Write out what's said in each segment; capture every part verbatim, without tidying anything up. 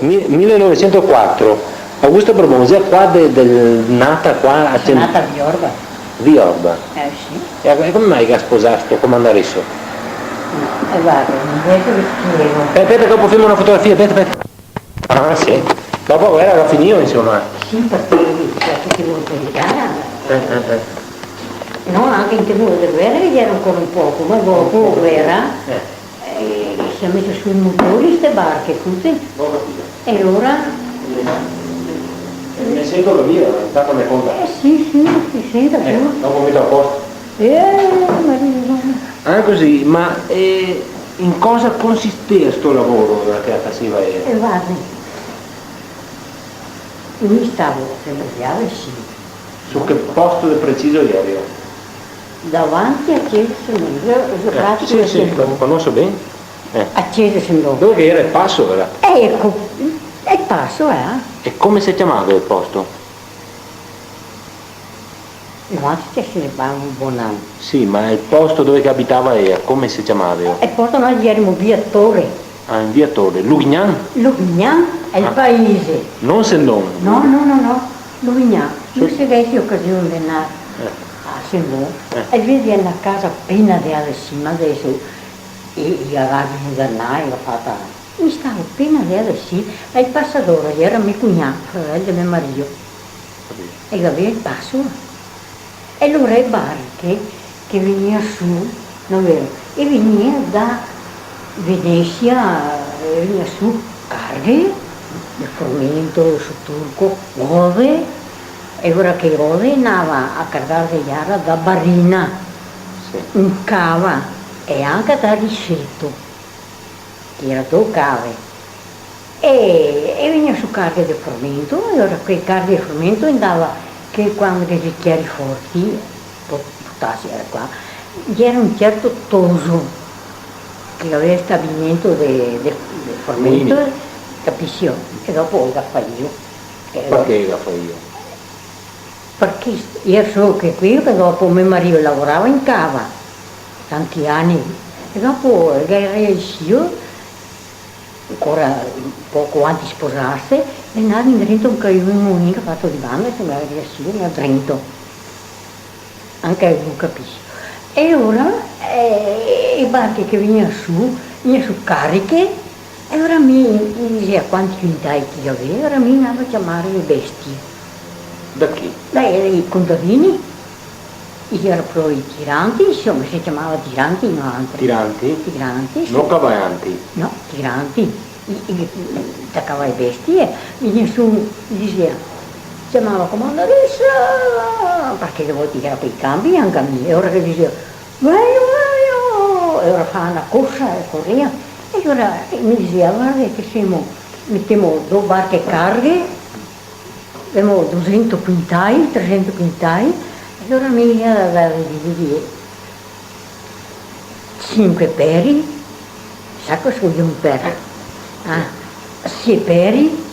Mi-, millenovecentoquatro, Augusta Borbon, xe qua de, del, nata qua a Cen-, nata a Viorba. Viorba. Eh, sì. E, e come mai che ga sposà sto comandareso? No, e varda, deso ve spiego. Eh, speta che dopo femo na fotografia, speta, speta. Ah, sì. Dopo la guera la finìo, insoma. Sì, parché, parché te vol pensar. Eh, eh, eh. No, anca in tempo de guera ghe gera ancora un poco, ma dopo la guera, eh, eh, se ga meso su i motori, ste barche, tute. Go capìo. E alora? Me sento capìo, intanto me conta. Eh, sì, sì, sì, senta pure. Dopo meto a posto. Eh, Maria. Ah, cusì, ma, eh, in cosa consistea sto lavoro che la faseva ela? Eh, vardi, mi stavo, se vogliate, sì. Su che posto de preciso eri? Davanti a Cese Sendon, io, io... Eh, pratica sì, sì, Sendon. Conoso ben. Eh. A Cese Sendon. Dove che gera el paso, gera? Eco, el paso, eh. E come se ciamava el posto? Noantri se ne va un bon ano. Sì, ma el posto dove che abitava ela, come se ciamava? El posto, noi gerimo via Tore. Ah, in via Tore. Lughignan? Lughignan xe el paese. No Sendon? No, no, no, no. Lughignan. Sì. Mi se gavesi ocasion de ndar a Sendon, eh, e vedi na casa pena de adesima, deso, e, e i ga invernà, i ga fata. Mi stavo pena de adesima, e el pasador gera me cugnà, fradel de me marìo. Capìo. E gavea el paso. E alora e barche che vegnea su, no vero? E vegnea da Venesia, e vegnea su carghe de formento, su turco, ove, e alora che ove ndava a cargar de Jara da Barina, sì, in Cava, e anca da Riseto, che gera do cave. E, e vegnea su carghe de formento, e alora quee carghe de formento ndava, che quando che xe tieri forti, po-, putasi gera qua, gera un certo Toso, che gavea el stabilimento de, de, de formento, capìo? E dopo el ga falìo. Parché el ga falìo? Parché st-, gera solo che queo, che dopo me marìo lavorava in Cava, tanti ani, e dopo el ga reisìo, ancora un poco antes de sposarse, de ndar indrento un caion in mulin che ga fato de banda, che el ga reisìo, el ga ndà drento. Anca lu capìo. E alora, eh, e barche che vegnea su, vegnea su cariche, e alora mi, mi disea quanti quintai che gavea, e alora mi ndavo a ciamar le bestie. Da chi? Da i contadini. I gera proprio i tiranti, insoma, se ciamava tiranti, no altro. Tiranti? Tiranti, sì. No cavalanti? No, tiranti. I, i, i tacava le bestie, vegnea su, disea, ciamava comandaresa, parché le volte gera quei canbi anca mi, e alora che disea, "Veio, veio!" E alora fava na corsa e corea, e alora, eh, me disea, "Varda che semo, metemo do barche carghe, gavemo dusento quintai, tresento quintai", e alora mi, eh, la, la, la, Sinque peri, sa cosa vol dir un per? Ah, sie peri,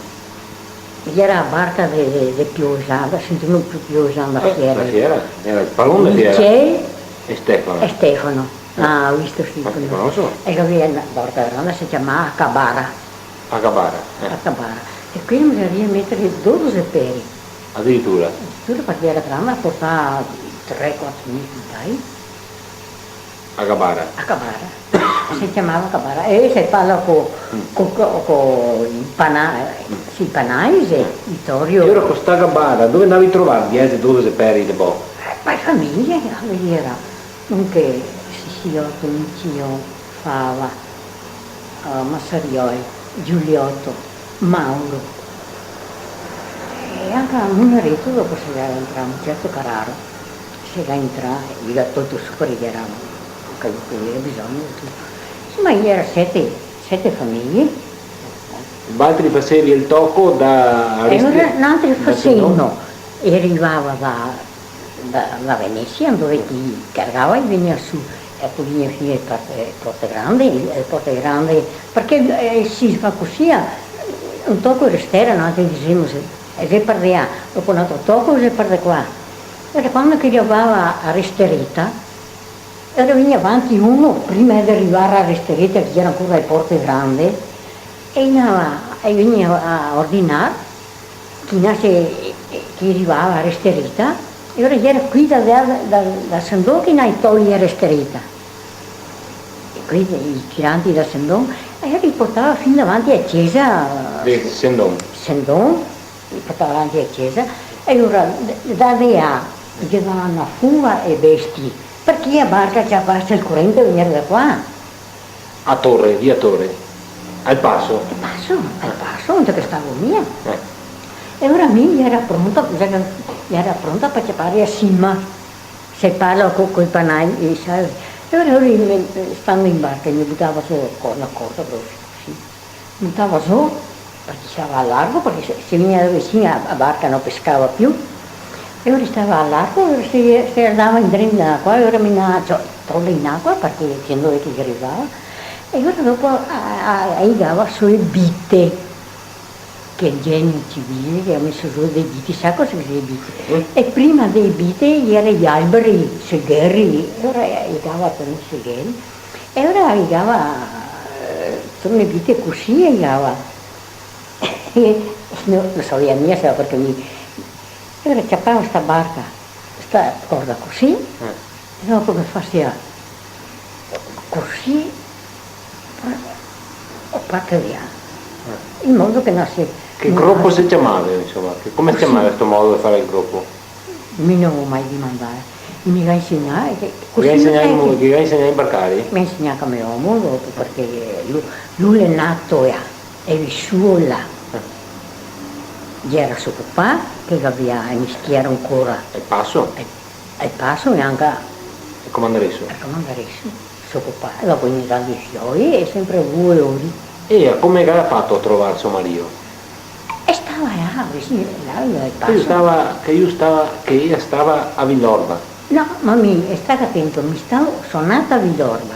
gera la barca de, de, de Piovesan, sentimo Piovesan, la fiera. Eh, la fiera, gera el paron de fiera. Michele e Stefano. E Stefano. Eh. Ah, go visto Stefano. Ma te conoso? E gavea na barca granda, se ciamava Cabara. A Cabara, eh. A Cabara. E quindi bisogna metare dodese peri. Adiritura? Adiritura, parché gera granda, portava tre, quatro mila quintai. A Cabara? A Cabara. Se ciamava Cabara. E se parla co, co, co, co i pana-, sì, i panai, sì, Vitorio. E alora co sta Cabara, dove ndavi a trovar diese, dodese peri de bo? Eh, par fameje, a vedar. Dunque, Sissioto, Micio, Fava, eh, Massarioi, Giuliotto, Mauro. E anca un numereto dopo se ga intrà, un certo Cararo, se ga intrà, i ga tolto su parché gera, anca lu che gavea bisogno de tuto. Insoma, i gera sete, sete fameje. Valtri fasevi el toco da... E alora, noantri da fasevimo, e rivava da, da, da Venesia, dove che i cargava, i vegnea su, e po i vegnea fin a Porte, Porte Grande, e Porte Grande, parché, eh, se fa cusì, eh, un toco restera, noantri disemo, se, e se perdea, dopo un altro toco se perde qua. E quando che i rivava a Restereta, e alora vegnea vanti uno, prima de rivar a Restereta, che gera ancora el Porte Grande, E i 'ndava, e i vegnea a ordinar, chi nase, chi rivava a resterita, e ora i era quei da, da, da, da Sendon che i 'ndava a toglier a resterita. E quei, i tiranti da Sendon, e i portava fin davanti a cesa. De Sendon. Sendon, i portava davanti a cesa, e ora da, da là i ghe dava na fuga e bestie, parché a barca ciapase el corente e vegnese da qua. A Torre, via Torre. Al Paso. Al Paso, al Paso, onde che stavo mi. Eh. E ora mi iera pronta, iera pronta par ciapar a sima. Se parla co, coi panai, e sa, e ora, ora mi, stando in barca, mi butava su co-, na corda grosa, cusì. Butava su, parché stava largo, parché se, se vegneva vicin a, a barca no pescava più. E ora stava largo, e ora se, se andava indrento in acua, e ora mi na-, cioè, torna in acua, parché sendo che rivava. E ora dopo a, a, a, a ligava su e bite, che el genio civile che ga meso su dei bite, sa cosa che xe bite? Sì. E prima dei bite iera i alberi, segheri, e ora a ligava par i segheri. E ora a ligava, eh, torna e bite cusì a ligava. E no, no savea mia, sa, parché mi, e ora ciapava sta barca, sta corda cusì, eh, e dopo che fasea cusì, o parte via. Eh. In modo che no se... Che gropo se ciamava, insoma? Che, come se ciamava sto modo de far el gropo? Mi no go mai dimandà. I me ga insegnà, eh, che cusì... Che i ga insegnà, che i ga insegnà a imbarcare? Me ga insegnà anca me omo dopo, parché lu, lu l'è nato là, e visuo là. Eh. Gera so papà che gavea, e mi schiero ancora. El Paso? E, el Paso e anca... El Comandareso? El Comandareso, so papà. E dopo i me ga dà i fioi e sempre vuo e ori. E come che ga fato a trovar so marìo? E stava là, vicin, là, là, al Paso. Che lu stava, che lu stava, che ela stava a Vilorba. No, ma mi, e sta atento, mi stavo, so nata a Vilorba.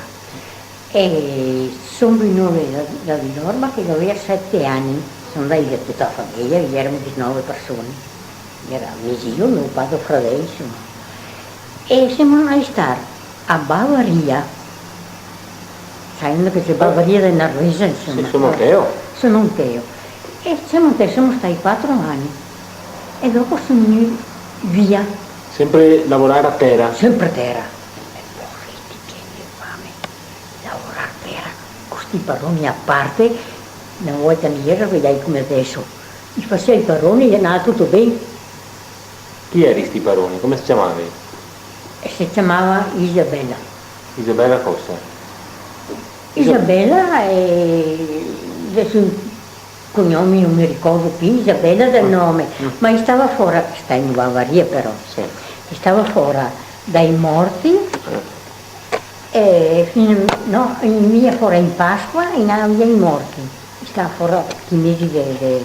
E son vegnua da, da Vilorba che gavea sete ani. Son ndai via tuta la fameja, ghe jerimo disnove persone. Gera me zio, me pare, fradei, insoma. E semo ndai a star a Bavaria. Sa onde che xe Bavaria de Narvesa, insoma. Sì, so Monteo. So Monteo. E semo, semo stai quatro ani. E dopo semo vegnui via. Sempre lavorar a tera? Sempre a tera. E povareti, pieni de fame. Lavorar a tera, co sti paroni a parte, na volta no gera, vedai come deso. I fasea i paroni e andava tuto ben. Chi eri sti paroni? Come se ciamava? E se ciamava Isabela. Isabela cosa? Isabela, eh, deso i cognomi no me ricordo più, Isabela del nome, ma i stava fora, sta in Bavaria però, i stava fora dai morti, e fin, no, i vegnea fora in Pasqua e i andava via i morti. I stava fora chi mesi de, de,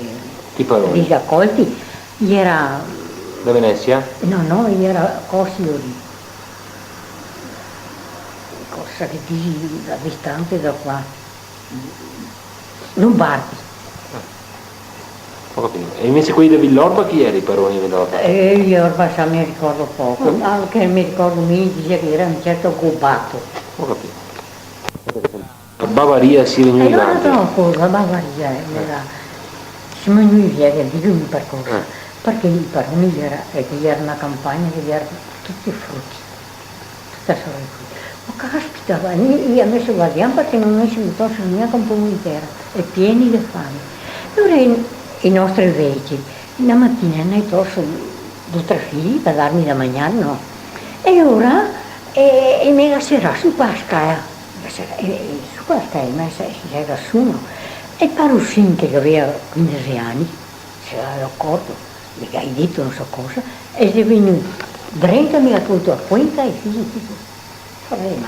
i racolti. I era... Da Venesia? No, no, i era cosi lori. Cosa che disi, distante da qua. Lombardi. Ah, go capìo. E invese quei de Vilorba, chi era i paroni de Vilorba? Eh, Vilorba, sa, me ricordo poco. Anca me ricordo mi, i disea che era un certo Gobato. Go capìo. Bavaria, sì, vegnui... E alora dopo, la Bavaria, eh, era, semo vegnui via, che digo un percorso, parché i paroni era, eh, che era na campagna che era tuti fruti. Tuta sora de fruti. Ma caspita, va, mi, mi adeso guardiamo parché no ghe semo tolti gnanca un pomo de tera, e pieni de fame. E alora i, i nostri veci, na matina i ne ga tolto do tre fili par darme da magnar, no? E alora, e, e i me ga serà su par la scala. E, e su par la scala, ma se, se gera su, no? E el parosin che gavea quindese ani, se gavea acorto, i ghe ga dito no so cosa, e xe vegnù drento, i me ga tolto la cuenta e tuto, tuto. Problema.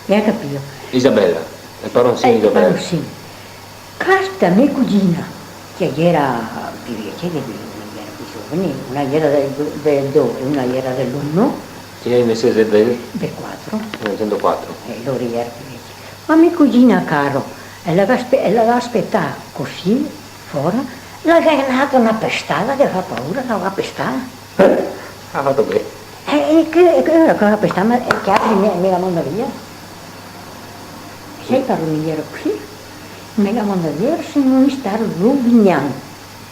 Ghe ga capìo? Isabela, el parosin, eh, Isabela. Parosin. Caspita, me cugina, che gera pì vecia de mi, gera pì giovane, una gera del do-, del do-, una gera de l'uno. Sì, e invese xe del? Del quatro. Del sento quatro. Eh, lori gera pì veci. Ma me cugina, caro, e la ga spe-, e la ga spetà cusì, fora, la ga dà na pestada che fa paura, la ga pestada. Eh, ga fato ben. Eh, e che, e che, la ga pestada, ma, eh, che altri me, me la manda via. Sa, i paroni gera cusì. Me ga mandà via, se no i sta a Luvignan.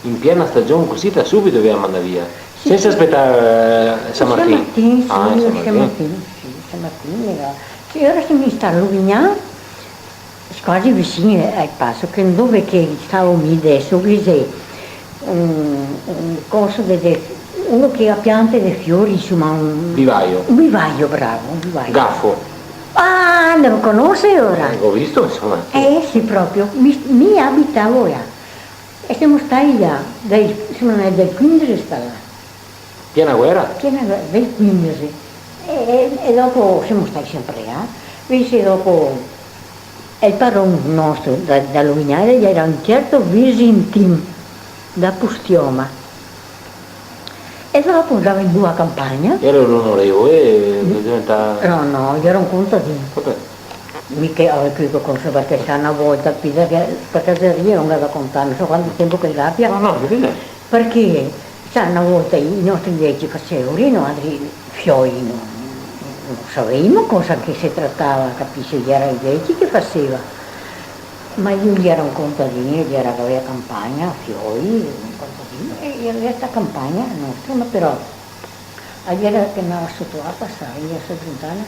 In piena stagion cusì, da subito ve ga mandà via? Sì, sensa spetar, eh, San Martin? San Martin, sì, ah, San Martin. San Martin, sì, San Martin, però. Sì, ora se no i sta a Luvignan, quasi vicin al paso, che dove che stavo mi deso, che xe un, un coso de, de, uno che ga piante de fiori, insoma, un... Vivaio. Un vivaio, bravo, un vivaio. Gafo. Ah, lo conose ora? Eh, go visto, insoma, sì. Eh, sì, proprio. Mi, mi abitavo là. E semo stai là, dai, insoma, dal quindese sta là. Piena guera? Piena guera, dal quindese. E, e, e dopo semo stai sempre là. Invese dopo, el paron nostro da, da Luvignale gera un certo Visintin, da Pustioma. E dopo andava in giù a campagna. Gera un onorevole, eh, che diventa... No, no, gera un contadin. Vabè. Mica, eh, che lo conoso, parché sa, na volta, parché, parché mi no go da contar, no so quanto tempo che gabia. No, no, che dise? Parché, sa, na volta i, i nostri veci fasevano, i nostri fioi, no, no savevimo cosa che se tratava, capisi? Gera i veci che faseva. Ma lu gera un contadin, gera, gaveva campagna, fioi, un contadin, e gera sta campagna nostra, ma però, a gera che andava soto acua, sa, gera soto un canal.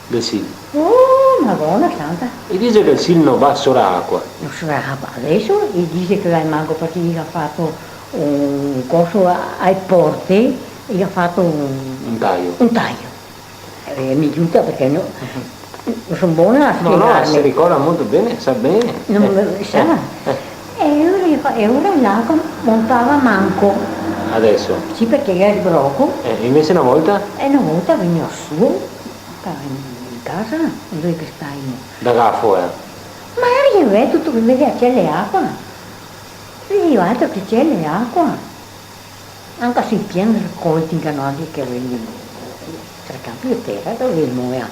Del Sil. Oh, Madona santa! E dise che el Sil no va sora acua. No sora acua. Deso i dise che va manco parché i ga fato un coso a, ae porte, i ga fato un... Un taio. Un taio. Eh, me giuta parché no, no son bona a spiegarme. No, no, se ricorda molto ben, sa ben. No, eh, sa. Eh, eh. E ora, e ora l'acua no montava manco. Deso? Sì, parché gera el broco. Eh, invese na volta? E na volta vegneva su, qua in, in casa, dove che staimo. Da Gafo, eh? Ma gera veto, tuto che vedea che gera acua. Vedea altro che gera acua. Anca sui pien racolti in canali che vegneva, tre campi de tera, dove el movea,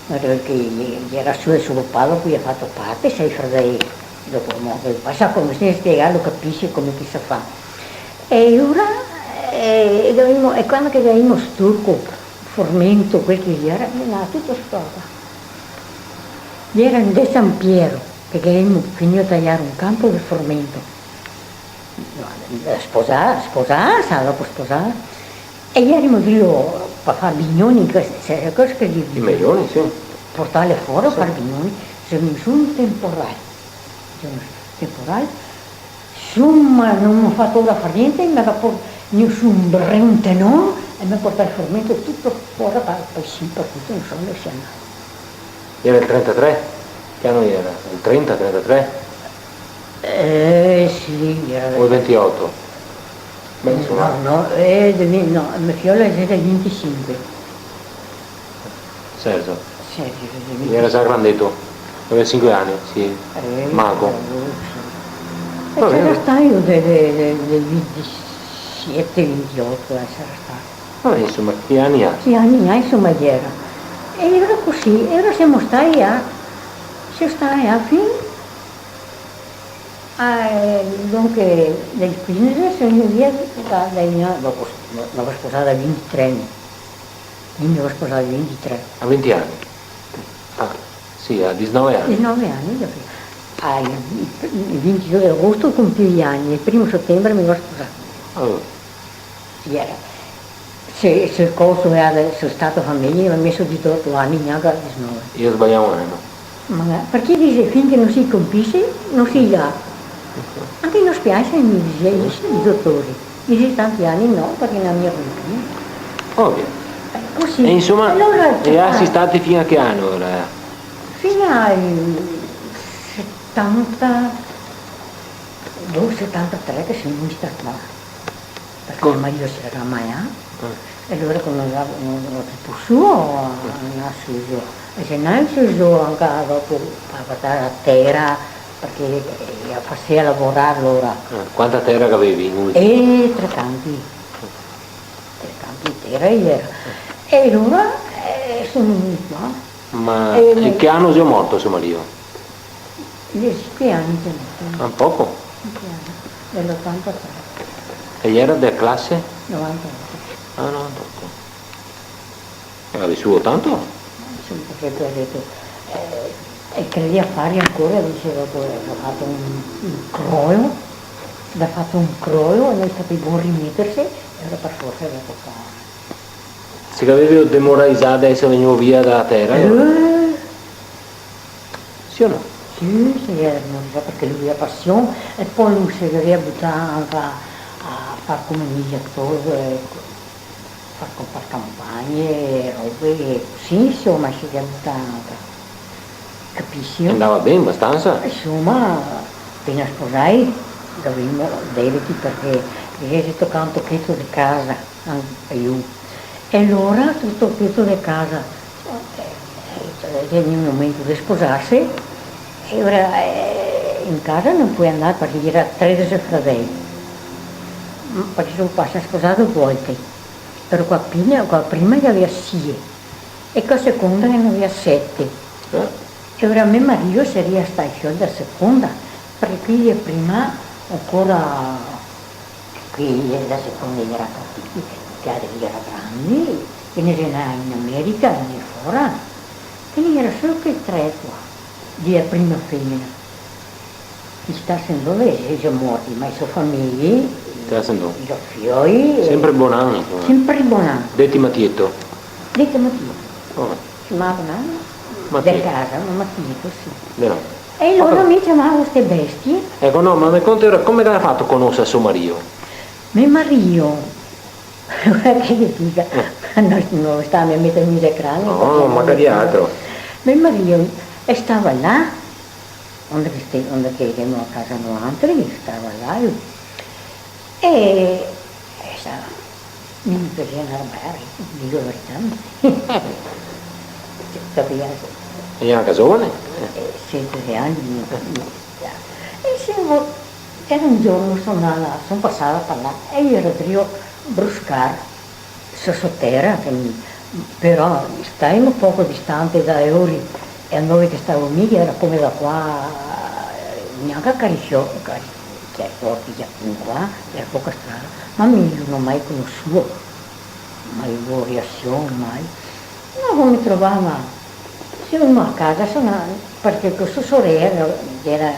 ma dove che gera su e su lo palo, cui ga fato parte, sa, i fradei, dopo, mo, basta come se spiegarlo, capisi come che se fa. E ora, eh, dovemo, e quando che gavemo sturco, formento, quel che gera, menava tuto soto acua. Gera in de San Piero, che gavemo finìo tajar un campo de formento. No, sposà, sposà, sa, dopo sposà. E jerimo drio par far bignoni, che se, se, cosa che i... I melioni, sì. Portarle fora, sì, far bignoni, xe vegnù su un temporal. Xe vegnù su un temporal. Insoma, no go fato da far gnente, me ga por-, vegnù su un brentenon e me ga portà el formento tuto fora, par, par sì, par tuto, no so dove sia andà. Gera el trentatré? Che ano gera? El trenta, trentatré? Eh, sì, gera... O el ventioto? Beh, insoma. No, no, eh, de mi-, no, me fiola xe del vintisinque. Sergio. Sergio, xe del vintisinque. Gera za grandeto. Gaveva sinque ani, sì. Eh, manco. Eh, sì. E... Va ben. Sarà stà de, de, de, del vintisiete, vintioto, eh, sarà stà. Ah, insoma, che ani ga? Che ani ga, insoma, gera. E gera cusì, e gera semo stai là, semo stai là fin a, eh, donca, del quindese, semo via da, da, dopo, dopo sposà da vintitré, mi me go sposà al vintitré. A vinti ani? Ah, sì, a disnove ani. Disnove ani, dopo. Al vintidue de agosto compì i ani, el primo setembre me go sposà. Oh. Sì, gera. Se, se el coso gera, se el stato fameja, i ga meso disdoto ani, gnanca disnove. I ga sbalià un ano. Ma parché dise, fin che no se compise, no se ga. Anca in ospedale me dise, i dise, i dotori. Dise, tanti ani no, parché no i ga mia compì. Ovio. Eh, cusì. E insoma, alora, e là, ah, si stati fin a che ano, alora? Fin al setanta, boh, setantatré che semo stati là. Parché me marìo se gera amaià, eh, e alora quando no, no, no se pol su, eh, andar su, e se ndava su anca dopo par vardar la tera, parché, eh, i fasea lavorar alora. Eh, quanta tera che gavevi in ultimo? Eh, tre campi. Tre campi de tera gera. E alora, eh, semo vegnui qua. Ma, eh, in che ano xe morto so marìo? Diesinque ani che xe morto. Ah, poco? Sinque ani, de l'otantatré. E gera de clase? Novantaoto. Ah, novantaoto. E ga visuo tanto? Sì, parché te go dito, eh, E credea fare ancora, dixe, dopo, eh, ga fato un, un croio, ga fato un croio e no xe stà bon rimeterse, e alora par forsa ga tocà. Se gaveva demoralizà, deso vegneva via da tera, alora? Eh. Sì o no? Sì, sì, eh, no so, parché lu gavea pasion, e po lu se gavea butà anca a far come i dixe, eh, far, far campagne, robe, sì, insoma, se gavea butà anca. Capisi? Andava ben, abastansa? Insoma, apena sposai, gavemo debeti, parché ghe xe tocà un tocheto de casa, an-, a lu. E alora tuto tocheto de casa, eh, eh, xe vegnù el momento de sposarse, e alora, eh, in casa no podea andar parché gera tredese fradei. Mm, parché so pasa sposà do volte. Però co a prima, co a prima ghe gavea sie. E co a seconda ghe ne gavea sete. Eh? E alora me marìo saria stà fiol da seconda, parché quei de prima ancora, quei da seconda i gera partì, che i gera grandi, che i gera in America, i gera fora, che i gera solo quei tre qua, de prima femena. I sta sen dove, i xe morti, ma i so famiglie, i so fioi, sempre bon an, insoma. Sempre bon an. Deti Matieto. Deti Matieto. Oh. Ciamava, no? Matieto. De casa, no, Matieto, sì. Vero. E lori me ciamava ste bestie. Eco, no, ma me conti alora come che ga fato a conoser so marìo? Me marìo, Che te diga, no, no stemo a meter in ecran, no, parché no, magari altro. Me marìo, el stava là, onde che ste-, onde che gavemo a casa noantri, el stava là, lu. E, e stava, mi me piasea andar a balar, digo la verità. Capìo? E anca zovane? Eh, sete ani, mi, mi, e semo, gera un giorno, so ndà là, son pasà par là, e i gera drio bruscar so, so tera, che mi, però stavemo poco distante da lori, e dove che stavo mi, gera come da qua, eh, gnanca Caricio, Cari-, che xe forte, che xe qua, gera poca strada, ma mi no go mai conosuo, mai avuo reasion, mai. No, me trovava, se vegneva a casa, so ndà, parché co so sorela, che gera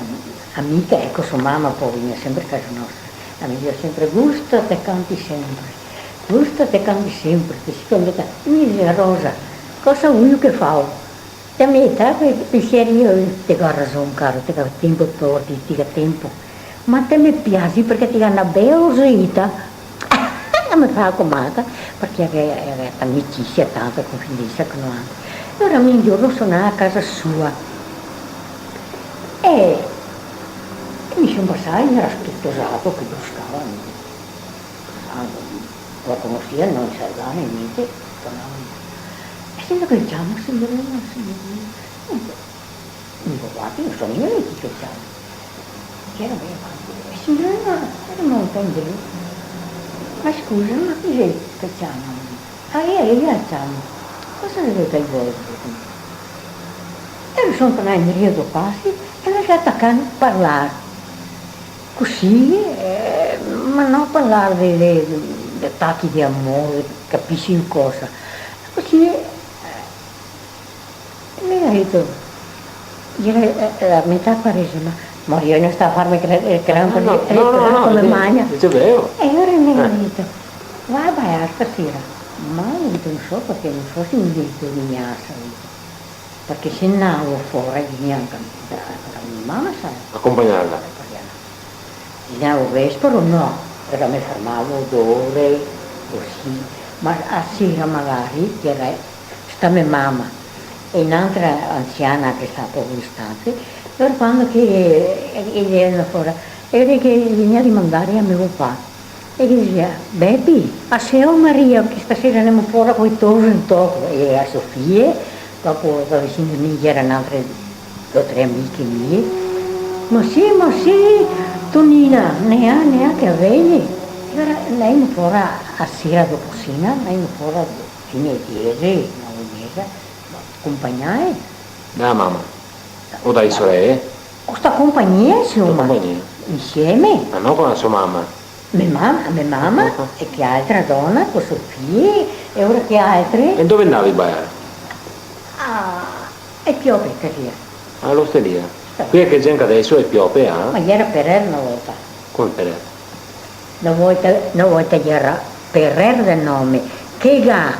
amica, eco, so mama po vegnea sempre a casa nostra, la me diseva sempre: "Gusto te canti sempre, gusto te canti sempre, te si conventa." Mi diseva: "Rosa, cosa vuto che fao? Te me dà quei pensieri, mi te go rason, cara, te go tempo par ti, te go tempo." Ma te me piasi parché te ga na bela oseita. E me fa comata, parché gavea, gavea amicisia, tanta confidensa co noantri. E alora mi un giorno so ndà a casa sua. E, e mi son pasà, el gera sto tosato che bruscava, ah, no lo conosia, no lo saludava, gnente, tornava. E sento che el ciama: "Signorina, signorina." Digo: "Vardi, no so gnente che ciama." Gera ben avanti. "Eh, signorina, gera monta indrio." "Ma scusa, ma chi xe che ciama?" "Ah, xe ela che ciama." "Cosa xe che te vol?" E son tornà indrio do pasi e me ga tacà a parlar. Cusì, eh, ma no parlar de, de, de atachi de amor, capisi cosa. Cusì, eh, E me ga dito, gera, eh, eh, a metà Quaresima, ma mi no stavo a farme cre-, eh, credere, no, no, no, no, come no, magna. Dixe, vero. E alora me ga dito: "Va a balar stasera?" "Ma", dito, "no so, parché no so se me dito de gnasa", dito. "Parché se ndavo fora, vegnea anca, anca me mama, sa. Acompagnarla. Acompagnarla. Ndavo vespero, no, però me fermavo do ore, cusì, ma a sera magari, che gera sta me mama e n'antra anziana che sta poco distante, alora quando che, eh, eh, gera fora, e che vegnea de mandar a me papà, e che disea: "Bepi, a seo Maria, che stasera ndemo fora coi tosi un toco", e a Sofia, Dopo, da vicin de mi, gera n'antre do tre amiche mie. "Ma sì, ma sì, Tonina, ndemo, ndemo, che vegni." E alora ndemo fora a sera dopo sena, ndemo fora fin ale diese, nove e meza, ma acompagnai. Da mama? O da sorele? Co sta compagnia, insoma. Sta compagnia. Insieme. Ma no co so mama? Me mama, me mama, e che altra dona, co so fie, e alora che altre? E dove ndavi a balar? Ah, e Piove, che sia. A l'osteria. Eh. Quea che xe anca deso, xe Piope, ah? Ma iera Perer na volta. Come Perer? Na volta, na volta iera Perer de nome, che ga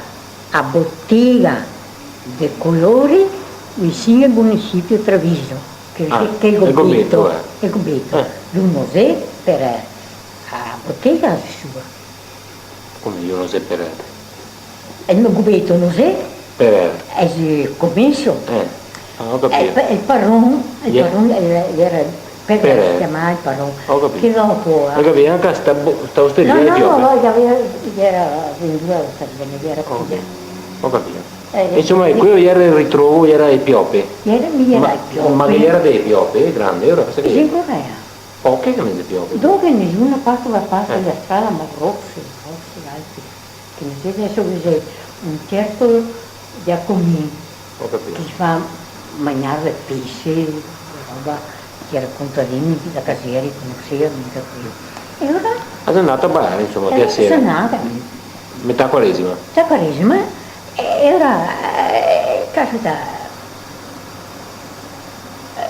a botega de colori vicin al municipio Treviso, che, ah, che el Gobeto, eh. El Gobeto. Eh. Lu no xe Perer. A botega xe sua. Come, lu no xe Perer? El me Gobeto no xe? Perer. Eh, xe Comenso. Eh, ah, go capìo. El pa-, el paron, el paron, el, el iera Perer, Perer. Se ciamava el paron. Go capìo. Che dopo, eh. Go capìo, anca sta bo-, sta osteria de Piope. No, no, no, el gaveva, el iera venduo, sta, ne iera... Go capìo. Go capìo. Eh, insoma, eh, queo iera el ritrovo, iera de Piope. Iera, mi iera de Piope. Ma, ma che iera de Piope, grande, alora cosa che... Sì, ancora iera. Poche che ne xe Piope. Dove nisuna, paso da paso, eh, dela strada, ma grose, grose, alte. Che ne xe, deso che xe un certo Giacomin, go capìo, che fa magnar de pese, de roba, che iera contadini, da Caseri, conoseva, mica quei. E alora... Ah, xe ndata a balar, insoma, eh, piaser. So ndata. Metà Quaresima. Metà Quaresima, e, e alora, eh, caspita, eh,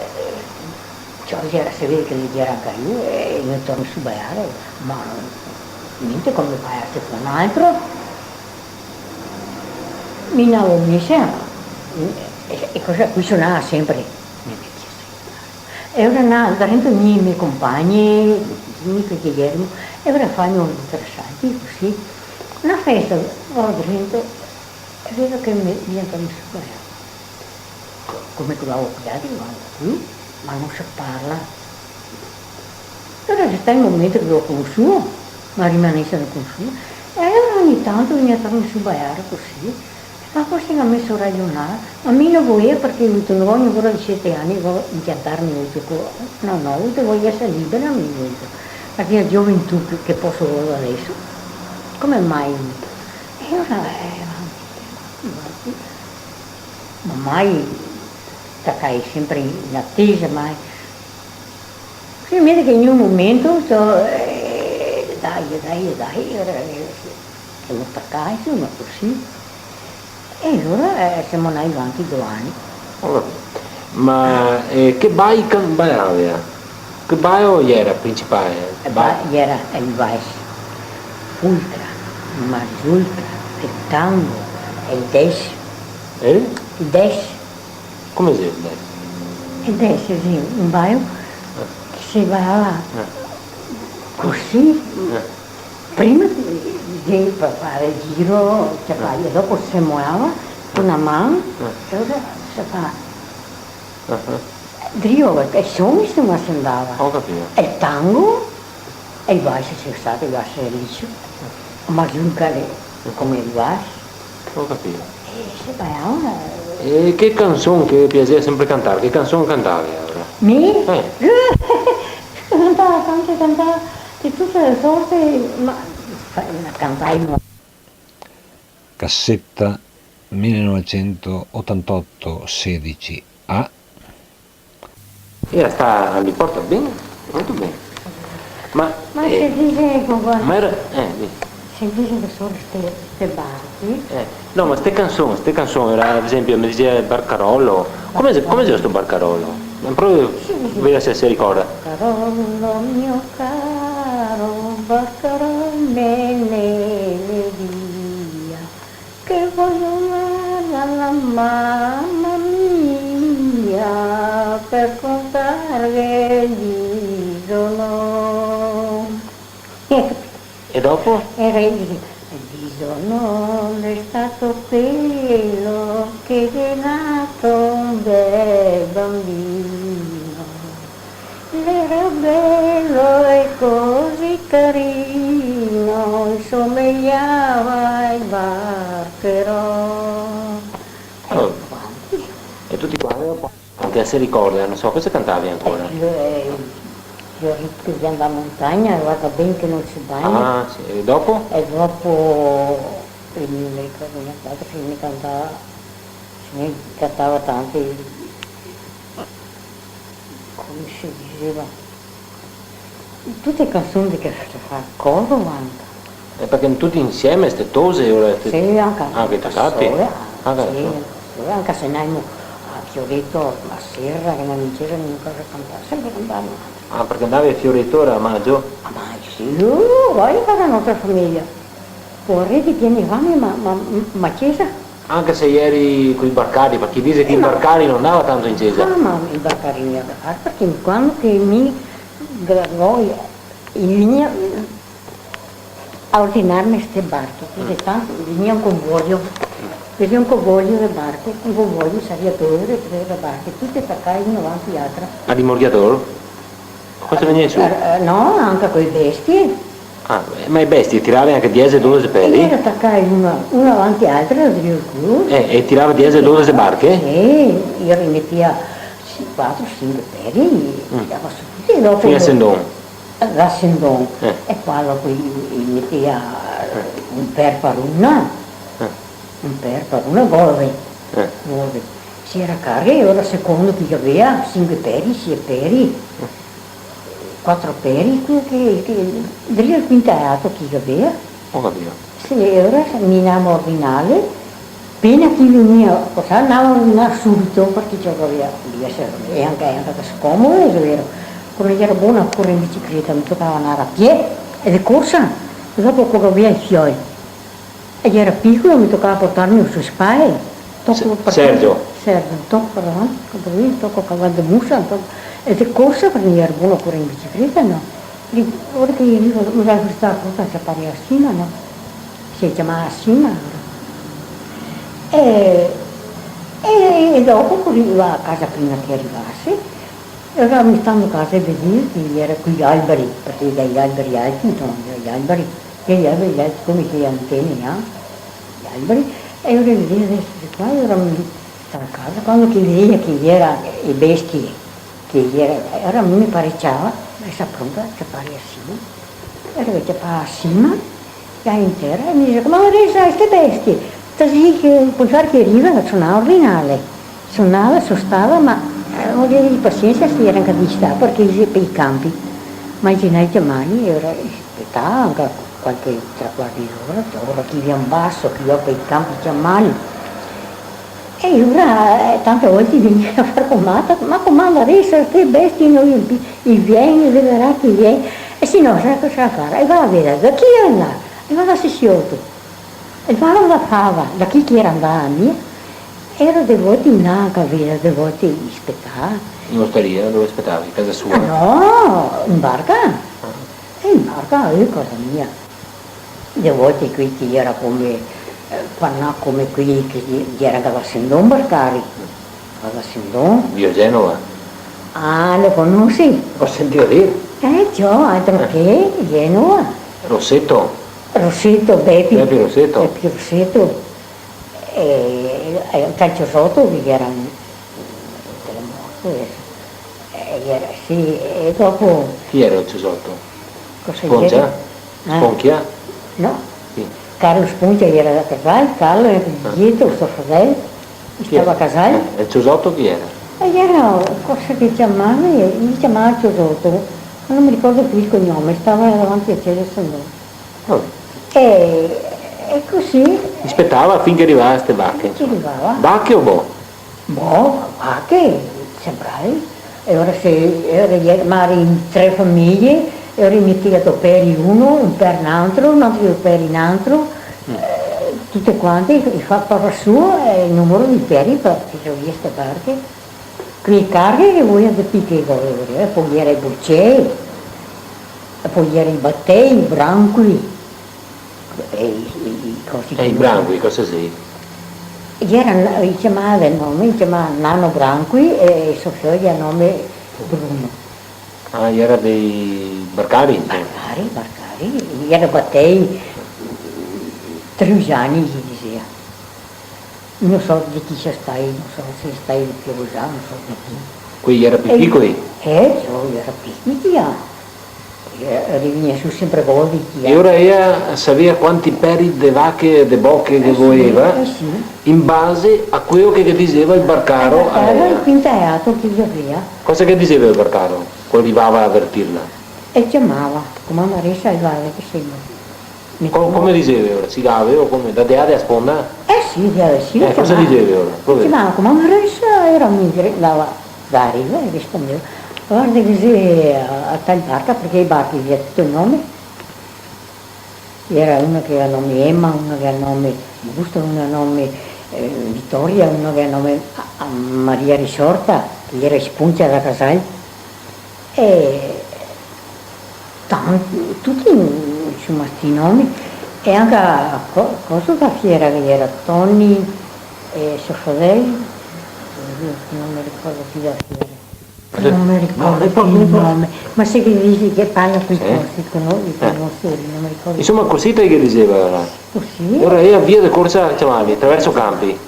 ciò, iera, se vede che el iera anca lu, e mi torno su balar, ma gnente come balarse co un altro. Mi ndavo mesa, e, e cosa, quei sonava sempre, me vecchia sempre. E alora ndavo drento i me compagni, i me che iera, e alora favo un trasalto, cusì. Na festa, vao drento, e vedo che me, mi torno su balar. Co-, come che lo go cuidà, digo, "Varda, qui, ma no se parla." Però xe stà el momento che lo go conosuo, ma rimanese no conosuo. E alora ogni tanto vegnea a tornar su balar cusì. Ma forse che me so rajonà, ma mi no voea parché go dito, "No, go ancora disete ani, voio inpiantarme, go dito, co-, no, no, go dito, voio esare libera, mi", go dito, "parché la gioventù che, che poso voler deso? Come mai?" E alora, eh, ma, ma, ma mai tacai sempre in atesa, mai. Finalmente che in un momento, so, eh, dai, dai, dai, eh, semo tacai, insoma, cusì. E alora, eh, semo ndai avanti do ani. Ho capito. Ma, eh, che bai can-, balavi? Che bai iera principale? E ba-, iera el vals, polka, mazurka, el tango, el desh. Eh? El desh. Come xe el desh? El desh, sì, un balo che se balava cusì, prima de, de fare el giro, cioè, e dopo se molava co na man, e alora se fa. Drio, parché son, insoma, se ndava. Ho capito. El tango, e el vals, se sa che el vals xe liso, ma giuncare come el vals. Ho capito. E se balava. E che canson che piasea sempre cantar? Che canson cantavi, alora? Mi? Eh. Cantava tante, cantava de tute le sorte, ma fa-, cantai, no. Cassetta millenovecentoottantotto sedici A. E sta, li porta ben, molto ben. Ma, ma, eh, se dixe, eco, varda, ma iera, eh, di. Se dixe che sono ste, ste barche. Eh, no, ma ste canson, ste canson iera, ad esempio, me dixeva Barcarolo. Come xe, come xe sto Barcarolo? Ma proprio, sì, sì, vedi se se ricorda. Barcarolo mio caro, barcarò me ne via. Che voglio andare alla mamma mia per contarghe il disonore. E dopo? E re-, il disonore è stato quello che è nato un bel bambino. L'era bello e così carino, somigliava ai Barcherò. Oh. E tuti quanti dopo? Anca se ricorda, no so, cosa cantavi ancora? Eh, io, eh, io ri-, che andava in montagna, guarda ben che non si bagna. Ah, sì. E dopo? E dopo, eh, mi ricordo una volta che mi cantava, se ne cantava tanti. Come se dixeva? Tute canson che se fa coro anca. E parché tuti insieme, ste tose, ora ste... Sì, anca, anca da sola, anca da sola, sì, anca se ndemo a Fioreto, la sera, che no ghe n'era gnanca cosa da cantar, sempre cantavimo. Ah, parché andava el Fioreto, era a majo? A majo, sì, uh, varda, par la nostra fameja. Povareti, pieni de fame, ma, ma, ma cesa? Anca se ieri coi barcari, parché i dixe che i barcari no andava tanto in cesa. Ah, ma i barcari no i andava, parché quando che mi, gra-, no, i, i vegnea a ordinarme ste barche, parché tanto vegnea un convoio, vegnea un convoio de barche, un convoio saria do, tre barche, tute tacae una vanti l'altra. A rimorchiador? Cosa vegnea su? Eh, eh, no, anca coi bestie. Ah, eh, ma e bestie tirava anca diese, dodese peri? Iera tacai una, una vanti l'altra, drio el culo. Eh, e tirava diese, dodese barche? Sì, i rimetea si-, quatro, sinque peri, i tirava su tuti, e dopo... Fin a Sendon? Da Sendon. Eh. E qua dopo i, i metea un per par una, un per par una, dodese. Eh. Dodese. Se iera cariche, iera secondo chi che gavea, sinque peri, sie peri. Quatro peri, che, che, che, drio el quintalato chi che gavea. Go capìo. Sì, e iera se menava a ordinarle, pena chi vegnea, cosa, andava a ordinar subito, parché ciò che gavea, dovea eser, e anca, anca scomodo, xe vero. Quando iera bona correr in bicicleta, me tocava andar a pie, e de corsa, e dopo co gavea i fioi. E iera picolo, me tocava portarme su spae. Toco... Se-, par Sergio. Sergio, toco par davanti, toco par lì, toco caval de musa, toco, e de corsa, parché iera bona correr in bicicleta, no? Lì, ora che mi, mi va a questa cosa, se pare a Sima, no? Se ciamava Sima, ora. E, e, e dopo, co riva a casa, prima che rivase, e alora mi stando a casa e vedea che iera quei alberi, parché i alberi alti, insoma, i alberi, quei alberi alti come che antene, eh? I alberi, e alora vedea deso de qua, e alora mi stavo a casa, quando che vedea che iera e bestie, che iera, e alora mi me pareciava, e sa pronta, che pare a Sima, e alora che pare a Sima, là in tera, e me dixe: "Comadresa, e ste bestie?" Cusì che, par far che riva, la sonava a ordinarle. Sonava, sostava, ma, eh, no ghe gavea pasiensa, se iera anca distà, parché i xe par i canpi. Ma i xe ndai ciamarli, e alora spetava anca qualche tre quarti d'ora, ora chi vien baso, chi va par i canpi ciamarli. E alora, eh, tante volte i vegnea a far comata: "Ma comadresa, ste bestie no vien pì, i vien, i vedarà che i vien." E se no, sa cosa far? E va a vedar da chi i xe ndai, e va a star soto. E va a far da chi che iera ndà, mi. Iera de volte in là, capìo, de volte i spetava. In ostaria, dove spetavi? Casa sua? Ah, no, in barca. Ah. E in barca, eh, casa mia. De volte quei che iera come, eh, par ndar come quei che i-, iera da Sendon barcari. Da Sendon. Via Genova. Ah, lo conosi? Go sentìo dir. Eh, ciò, altro che, Genova. Roseto. Roseto, Bepi. Bepi Roseto. Bepi Roseto. E, e anca el Ciosoto, che iera un, un terremoto, eh. E iera, sì, e dopo... Chi iera el Ciosoto? Cosa iera? Sponcia? Eh. Sponchia? No. Chi? Carlo Sponcia iera da Casal, Carlo e Pietro, so fradel, i stava a Casal. Eh, e el Ciosoto chi iera? E iera, cosa che ciamava, i ciamava Ciosoto, ma no me ricordo pì el cognome, stava davanti a Cesare Sandon. Ah. E, e cusì. I spetava fin che rivava ste vache, insoma. Che rivava. Vache o bo? Bo, vache, sempre. E ora se, e ora iera magari in tre fameje, e ora i metea do peri uno, un per n'antro, un antro do peri n'antro, eh, tute quante, i fa par su, eh, el numero dei peri, par tirar via ste barche. Quei carri che voea de pì che i gavea, eh, po iera i brucei, e po iera i batei, i brancoli, e i, i, i cosi... E i brancoli, cosa xe? Iera, i ciamava el nome, i ciamava Nano Brancoli e so fioio el nome Bruno. Ah, iera dei barcari, insoma. Barcari, barcari, iera batei, Triusiani, i disea. No so de chi sia stai, no so se xe stai de Piovosa, no so de chi. Quei iera pì picoli? Eh, ciò, iera pì picoli, ah. Eh, i vegnea su sempre godi, chi, eh. E ora ea savea quanti peri de vache e de boche che voeva, eh sì, in base a queo che ghe diseva el barcaro a ea. El barcaro, el quintalato che gavea. Cosa che diseva el barcaro, co rivava a avertirla? E ciamava, comandaresa, e varda che semo. Co-, come diseva ora? Cigabe o come? Da de là de a sponda? Eh Sì, sì, sì, eh, cosa dixeva alora? Sì, ma come Marisa, alora mi dire-, andava da riva e rispondevo: "Varda che xe a, a tal barca", parché i barchi i gavea tuto el nome. Gera una che gavea nome Emma, una che gavea nome Busto, una nome, eh, Vitoria, una che gavea nome a, a Maria Risorta, che gera Spuncia da Casal. E tanti, tuti, insoma, sti nomi. E anca a co-, coso da fiera che gera Toni e so fradel, oddio, no me ricordo pì da fiera. Eh, no me ricordo pì el nome. Ma se che disi che parla coi corsi, con i, con i nostri, no me ricordo. Insoma, cusì te che dixeva, alora? Cusì. Alora, e a via de corsa, ciamava, traverso campi.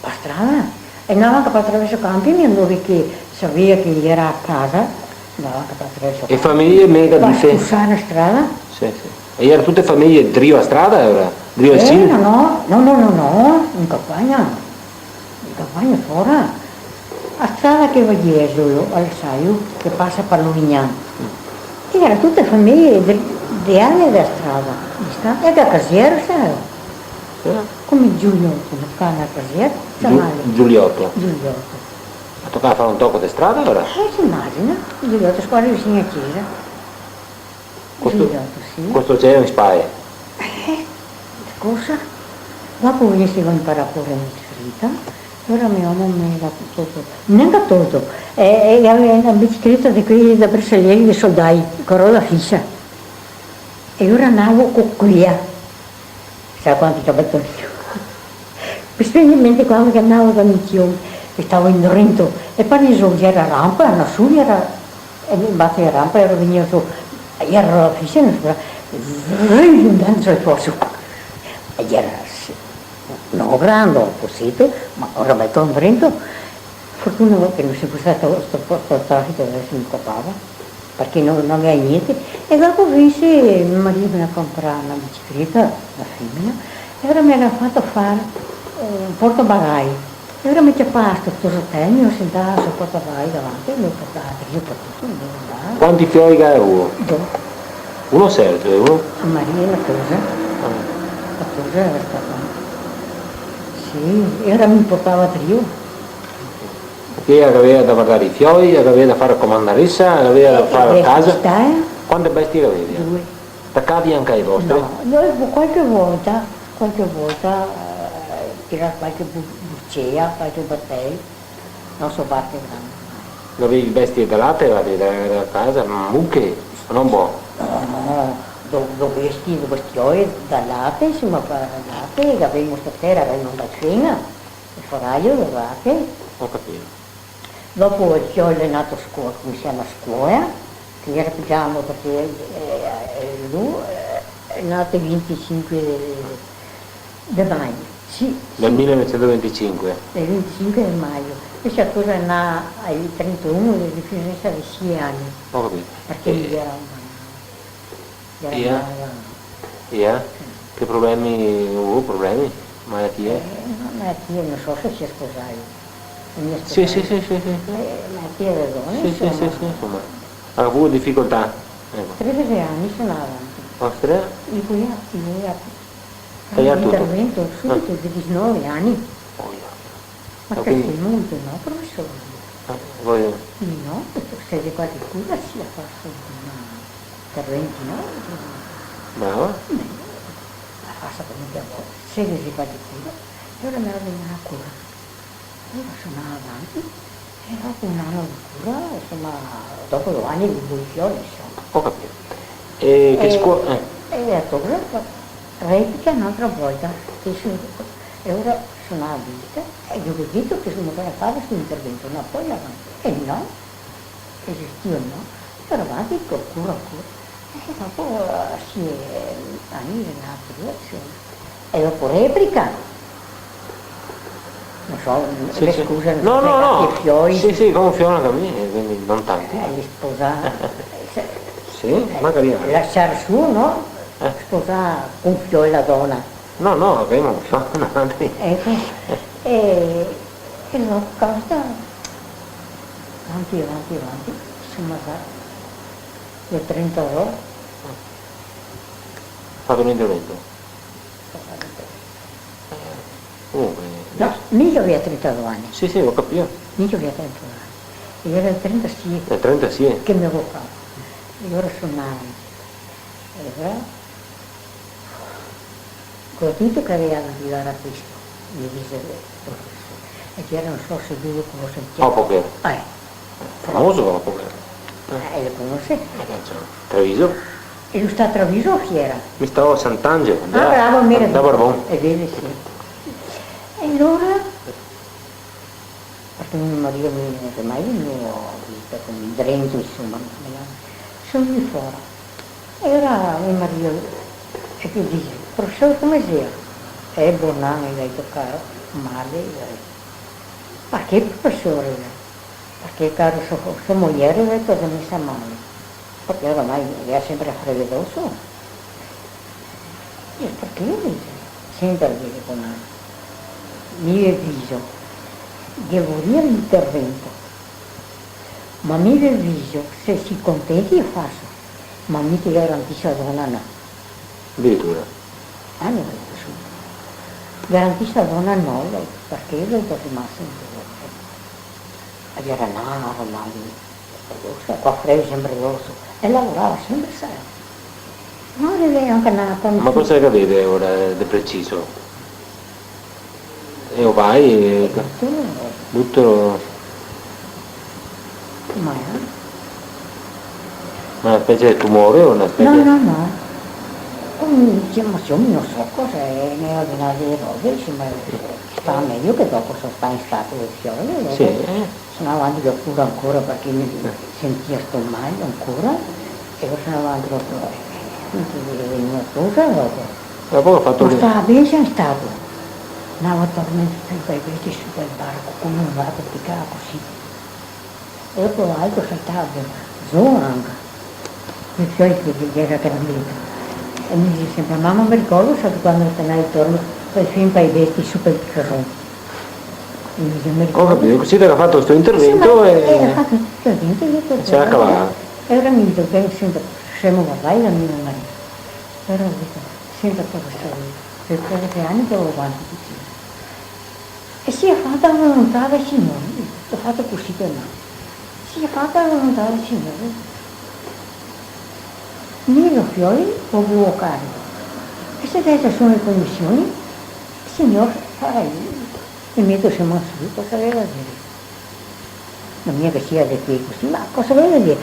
Pa strada. E andava anca pa traverso campi, mi, dove che savea che gera a casa, andava anca pa traverso campi. E fameje mega dise? Pa scusar a strada. Sì, sì. E gera tute fameje drio a strada, alora? Drio al cine? Eh, no, no, no, no, no, no, in campagna. In campagna fora. A strada che va drio, al Saio, che pasa pa Luvignan. E gera tute fameje de, de ale de strada. E da casier, sa? Eh? Come Giulioto, no fa na casiera, Giu-, ciamale. Giulioto. Giulioto. Ma tocava far un toco de strada, alora? Eh, se imagina, Giulioto, squadra vicino a cesa. Costo, Giulioto, sì. Costo gera in spae? Eh, scusa. Dopo mi se go imparà a correr in bicicleta, alora me omo me ga tolto, nen ga tolto, eh, eh, gaveva na bicicleta de quele da bersaglieri de soldai, co roda fisa. E alora andavo co quea. Sa quanti che me toleva? Specialmente quando che andavo da Michion, che stavo in Drento, e par iso gera rampa, no su gera, e in base a rampa gera vegnua su, gera la oficina, zrin, dentro el foso. E gera, sì, no grando, cusì, ma ora me torno in Drento, fortuna che no xe stà sto, sto, sto trafico che se me copava. Parché no, no gavea gnente. E dopo invese me marìo me ga comprà na bicicleta, na femena, e alora me ga fato far, eh, un portabagai. E alora me ciapava sto, sto sotel, me sentava sul portabagai davanti, e me portava drio par tuto, me andava. Quanti fioi che gaveva? Do. Uno serto, eh, uno? A Maria e la tosa. Ah. La tosa gera stata. Sì, e alora me portava drio. Parché la gaveva da vardar i fioi, la gaveva da far comandaresa, la gaveva da far casa. Eh, eh, bestie, eh? Quante bestie che gaveva? Due. Tacavi anca e vostre? No, no, qualche volta, qualche volta, eh, tirar qualche bu-, bucea, qualche batel, no so far che grande. Gavevi bestie da late, da, da casa, muche, no bo? No, no, do, do bestie, do bestioi da late, insoma, par late, gavemo sta tera, gavemo da fena. El forajo, le vache. Go capìo. Dopo el fiol xe nato a scuo-, come se ciama, a scuola, che gera pì grando parché, eh, eh, lu, eh, xe nato el vintisinque de, de majo, sì, sì. Del mile novesento vintisinque? Del vintisinque de majo. E la tosa xe nata el trentuno de, de fine, de sie ani. Go capìo. Parché mi gera un E ela? E ela? Che problemi, go avuto problemi? Malatie? Eh, no, malatie, no so se se xe sposà. Sì, sì, sì, sì, sì. Eh, malatie de done, sì, sì, insoma. Sì, sì, insoma. Ga avuto dificoltà. Eco. Tredese ani se ndava avanti. Ostia. I voleva, i voleva far l'intervento subito, de disnove ani. Oh, io. Ma che... Quindi, che mondo, no, profesor? Eh, voi... No, se xe qualche cura, sì, a far, ma interventi, no? Brava. Beh, la fa come che vol. Se xe qualche cura, e alora me la vien a curar. Alora so ndà avanti, e dopo un ano de cura, insoma, dopo do ani, i due fioi, insoma. Go capìo. E che scuo-, eh. E dopo, replica n'altra volta, che se E alora so ndà a vita, e ghe go dito che se me voleva far sto intervento, no, po' avanti. E no, esistìo no, e avanti co cura, cura. E dopo, eh, sì, eh, a mi xe ndà a cura, sì. E dopo replica. No so, sì, le scuse, no so, no, no, che fioi. Sì, sì, go un fiol anca mi, eh, quindi no tanti. Eh, sposà, eh, sì, magari anca. Lasar su, no? Eh. Sposà un fiol la dona. No, no, gavemo un fiol, no, tanti. Eco. E, e dopo cosa? Avanti, avanti, avanti. Insoma, va. Del trentadó. Fato un intervento. Go fato un intervento. Comunque, no, mi gavea trentadó ani. Sì, sì, go capìo. Mi gavea trentadó ani. E gera el trentasie. El trentasie. Che me go fato. E lora so nai. E lora, co tuto che gavea da andar a questo, me dixe el profesor. E gera, no so se lu lo conoxe anca. Dopo che? Eh. Famoso dopo che? Eh, lo conoxe? Eh, certo. Treviso? E lu sta a Treviso o Fiera? Mi stavo a Sant'Angelo, ah, bravo, mira, da Barbon. Xe vero, sì. E alora, parché me marìo mi, ormai mi go visto come drento, insoma, me la, so vegnù fora. E alora me marìo, e che dixe: "Profesor, come xea?" "Eh, bon, me ga dito, caro, male", eh. "Parché, profesor?" "Parché, caro, so, so mojer", ga dito, "xe mesa male." Parché ormai gera senpre frevedoso. "E parché?" dixe. "Senta", dixe, "bon, mi ve viso, ghe vorìa l'intervento, ma mi ve viso, se si contenti lo faso, ma mi ghe garantiso a dona no." Adiritura. Ah, no, subito. "Garantiso a dona no, parché ve do de masimo." E gera naro, naro, qua fredo senpre doso, e lavorava senpre, sa. No, ghe gera anca na... Ma cosa che gaveva ora de preciso? E ovai, e... Tuto. Tuto. Ma... Ma na specie de tumore o na specie... No, no, no. Un, dixemo, no so cosa, eh, ne ordinari robe, insoma, stava mejo che dopo so stà in stato de fiore, dopo... Sì, eh. So ndà avanti col cura ancora parché me sentìa sto mal ancora, e so ndà avanti col cura. Quindi, eh, vegnìa cosa dopo. Dopo go fato... Ma che stava ben, xe stà. Ndava tormento su par i vesti, su par el barco, come un gato, picava cusì. E dopo l'altro saltava zo anca. I fioi che, che gera grandito. E me dixe senpre: "Mama, me ricordo, sa, quando te ndavi torno, fin par i vesti, su par el cason." E me dixe: "Me ricordo." Go capìo, cusì te ga fato sto intervento. Insoma, e... eh, ga fato sto intervento, e... Se ga cavà. E alora mi digo, ben, senta, semo vardai, la mia marìo. Però digo, senta, profesor, par trenta ani che go avanti cusì. E sia fata la volontà del Signore, go fato cusì par me. Sia fata la volontà del Signore. Mi e i fioi, o vuo cari. E se deso son le condision, el Signor farà, el meto le man su, cosa ghe da dire? No, miga che sia de quei cusì, ma cosa vojo dir?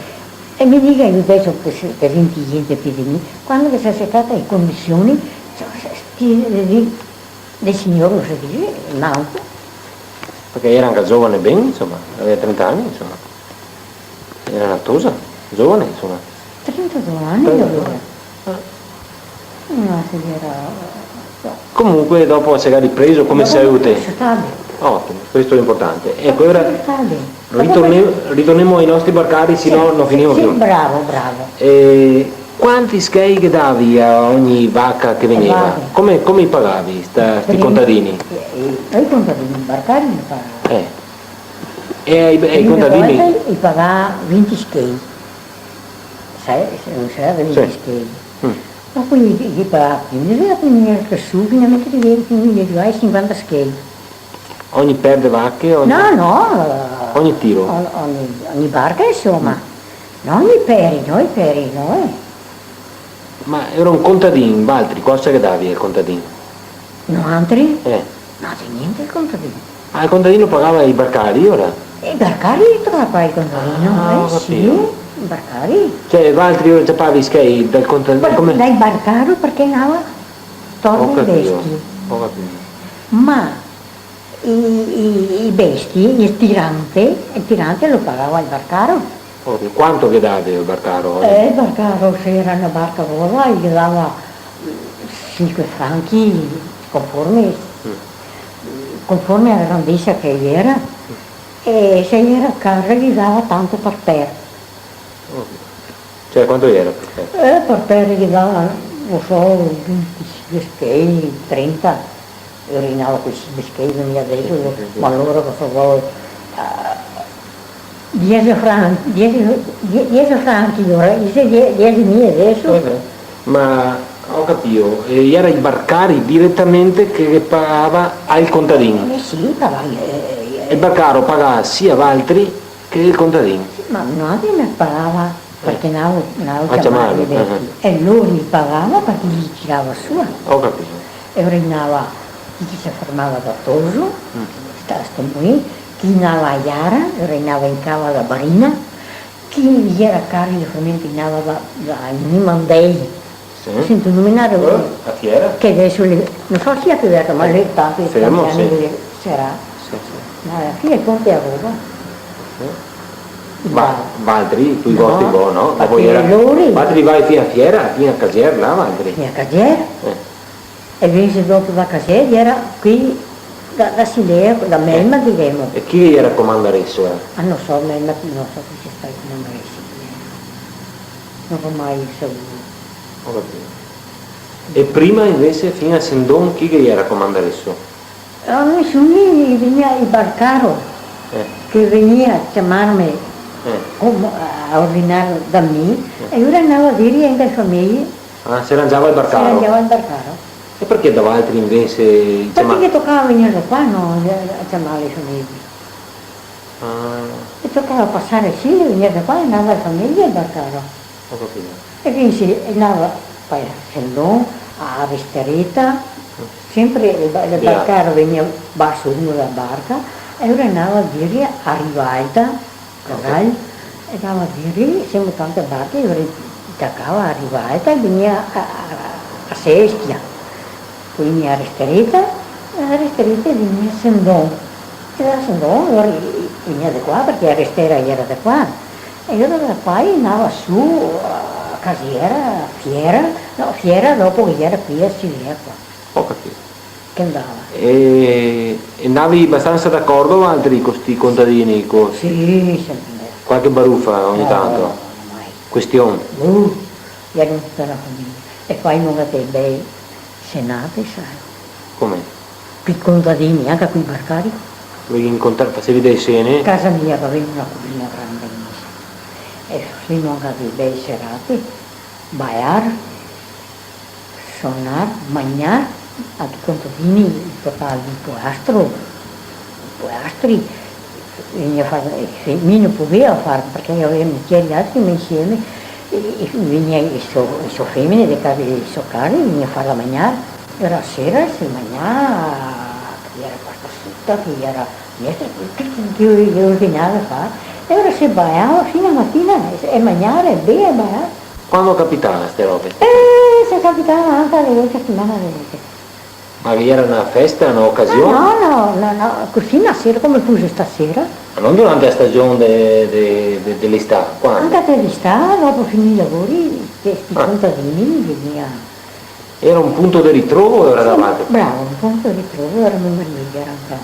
E me diga lu deso che xe, che xe inteligente pì de mi, quando che xe stata le condision, cioè, sti, de, de, del Signor no se dixe, n'altro. Parché gera anca zovane ben, insoma, gaveva trenta ani, insoma. Gera na tosa, zovane, insoma. Trentadó ani gaveva. Trentadó ani. Ah. No, se gera, no. Comunque, dopo se ga ripreso come salute. Dopo se sta ben. Otimo, questo xe inportante. Eco, dopo ora se sta ben. Ritorne-, ritornemo ai nostri barcari, se no no finimo pì. Sì, bravo, bravo. E quanti schei che davi a ogni vaca che vegneva? Eh, vache. Come, come i pagavi sta, sti contadini? Eh, eh, i contadini, i barcari i pagava. Eh. E ai, ai contadini? Prime volte i pagava vinti schei. Sa, se no gera vinti schei. Sì. Mm. Ma quindi i pagava quindici, quindi su, finalmente che vien, quindi i pagava sinquanta schei. Ogni per de vache? Ogni... No, no. Ogni tiro? O-, ogni, ogni barca, insoma. Mm. No, ogni peri, no, i peri, no, eh. Ma gera un contadin, valtri, cosa che davi al contadin? Noantri? Eh. No, xe gnente el contadin. Ah, el contadin pagava i barcari, ora? E i barcari i tocava pagare el contadin, ah, eh, go capìo. Sì, i barcari. Cioè, valtri ora ciapavi schei dal contadin, ma come? Dal barcaro, parché ndava torno i bestie. Go capìo, go capìo. Ma i, i, i bestie, el tirante, el tirante lo pagava el barcaro. Ovio, quanto che davi al barcaro? Eh, el barcaro, se gera na barca vola, i ghe dava, mm, sinque franchi, conforme, mm, conforme a la grandesa che gera, mm, e se gera carga, i ghe dava tanto par per. Ovio. Cioè, quanto gera par per? Eh, par per i ghe dava, no so, vintisinque schei, trenta. Ora i ghe dava quei sinque schei, no mi deso, sì, sì, sì, ma alora cosa vol, ah, diese fran-, diese, die-, diese franchi, ora, diese, die-, diesemila deso. Eh, beh. Ma Go capìo, e iera i barcari diretamente che pagava al contadin. Eh sì, pagava, eh, eh, el barcaro pagava sia valtri che el contadin. Sì, ma noaltri ne pagava, eh, parché ndavo, ndavo a ciamarli, ciamarli, eh, eh, e lori i pagava parché i li tirava su. Go capìo. E lori ndava, chi, chi se fermava da toso, mm, sta, sto muì, chi ndava a Iara, lori ndava in cava da Barina, chi iera cari, veramente ndava da, da Nimandei. Sì. Sento nominare, eh, a Fiera? Che deso le, no so se xe aperto, ma le tante, fermo, tanti ani, sì, che sarà. Sì, sì. Ma a la fine conta la roba. Sì. Va-, valtri, coi vostri bo, no? Parché lori, valtri vai fin a Fiera, fin a Casier, là, valtri. Fin a Casier. Eh. E invese dopo da Casier iera qui da, da Silea, da Melma, diremo. E chi iera comandareso, eh? Ah, no so, Melma, no so chi sia stà comandareso. No go mai sapuo. Go capìo. E prima invese, fin a Sendon, chi che iera comandareso? Ah, nesuni, vegnea el barcaro, eh, che vegnea a ciamarme, eh, come, a, a ordinar da mi, eh, e lori ndava a dire a le fameje. Ah, se rangiava el barcaro? Se rangiava el barcaro. E parché da valtri invese i ciama-? Parché che tocava vegner da qua, no, a ciamar le fameje. Ah. E tocava pasar, sì, vegner da qua, e ndava a fameje el barcaro. Go capìo. E quindi sì, e ndava, poi a Sendon, a Restereta, sempre el ba-, el barcaro vegnea baso uno da barca, e lori ndava a dire a Rivalta, Casal, e ndava a dire, semo tante barche, e lori tacava a Rivalta e vegnea a, a, a Sestia. Quindi a Restereta, e a Restereta vegnea a Sendon. E da Sendon, lori, i, i vegnea da qua, parché a Restera iera da qua. E lori da qua i ndava su a Casiera, Fiera, no, Fiera dopo che iera qui a Silea qua. Go capìo. Che ndava. E, e ndavi bastansa d'acordo valtri co sti contadini, co... Sì, sempre. Qualche barufa ogni tanto? No, no, mai. Question? Uh, iera tuta na fameja. E qua i monga te bei senate, sa. Come? Coi contadini, anca coi barcari. Voi incontra-, fasevi dee sene? Casa mia, gavevo na cusina granda, e femo anca dee bee serate, balar, sonar, magnar, anca i contadini i portava el polastro, i polastri, vegnea far, eh, mi no podea far, parché gavea mestieri altri, ma insieme, e, e vegnea e so, e so femene, de cari, e so cari, vegnea far da magnar, e la sera se magnava, iera pasta suta, che iera minestra, tuto quel che, che ordinava far, e lora se balava fin a matina, e, e magnar, e beer, e balar. Quando capitava ste robe? Eh, se capitava anca de volte a setimana, de volte. Ma iera na festa, na ocasion? Ah, no, no, no, no, cusì na sera, come fuse stasera. Ma no durante la stagion de, de, de, de l'istà, quando? Anca de l'istà, dopo finì i lavori, che sti contadini vegnea. Iera un punto de ritrovo, iera da valtri? Sì, bravo, un punto de ritrovo, iera me marìo, iera anca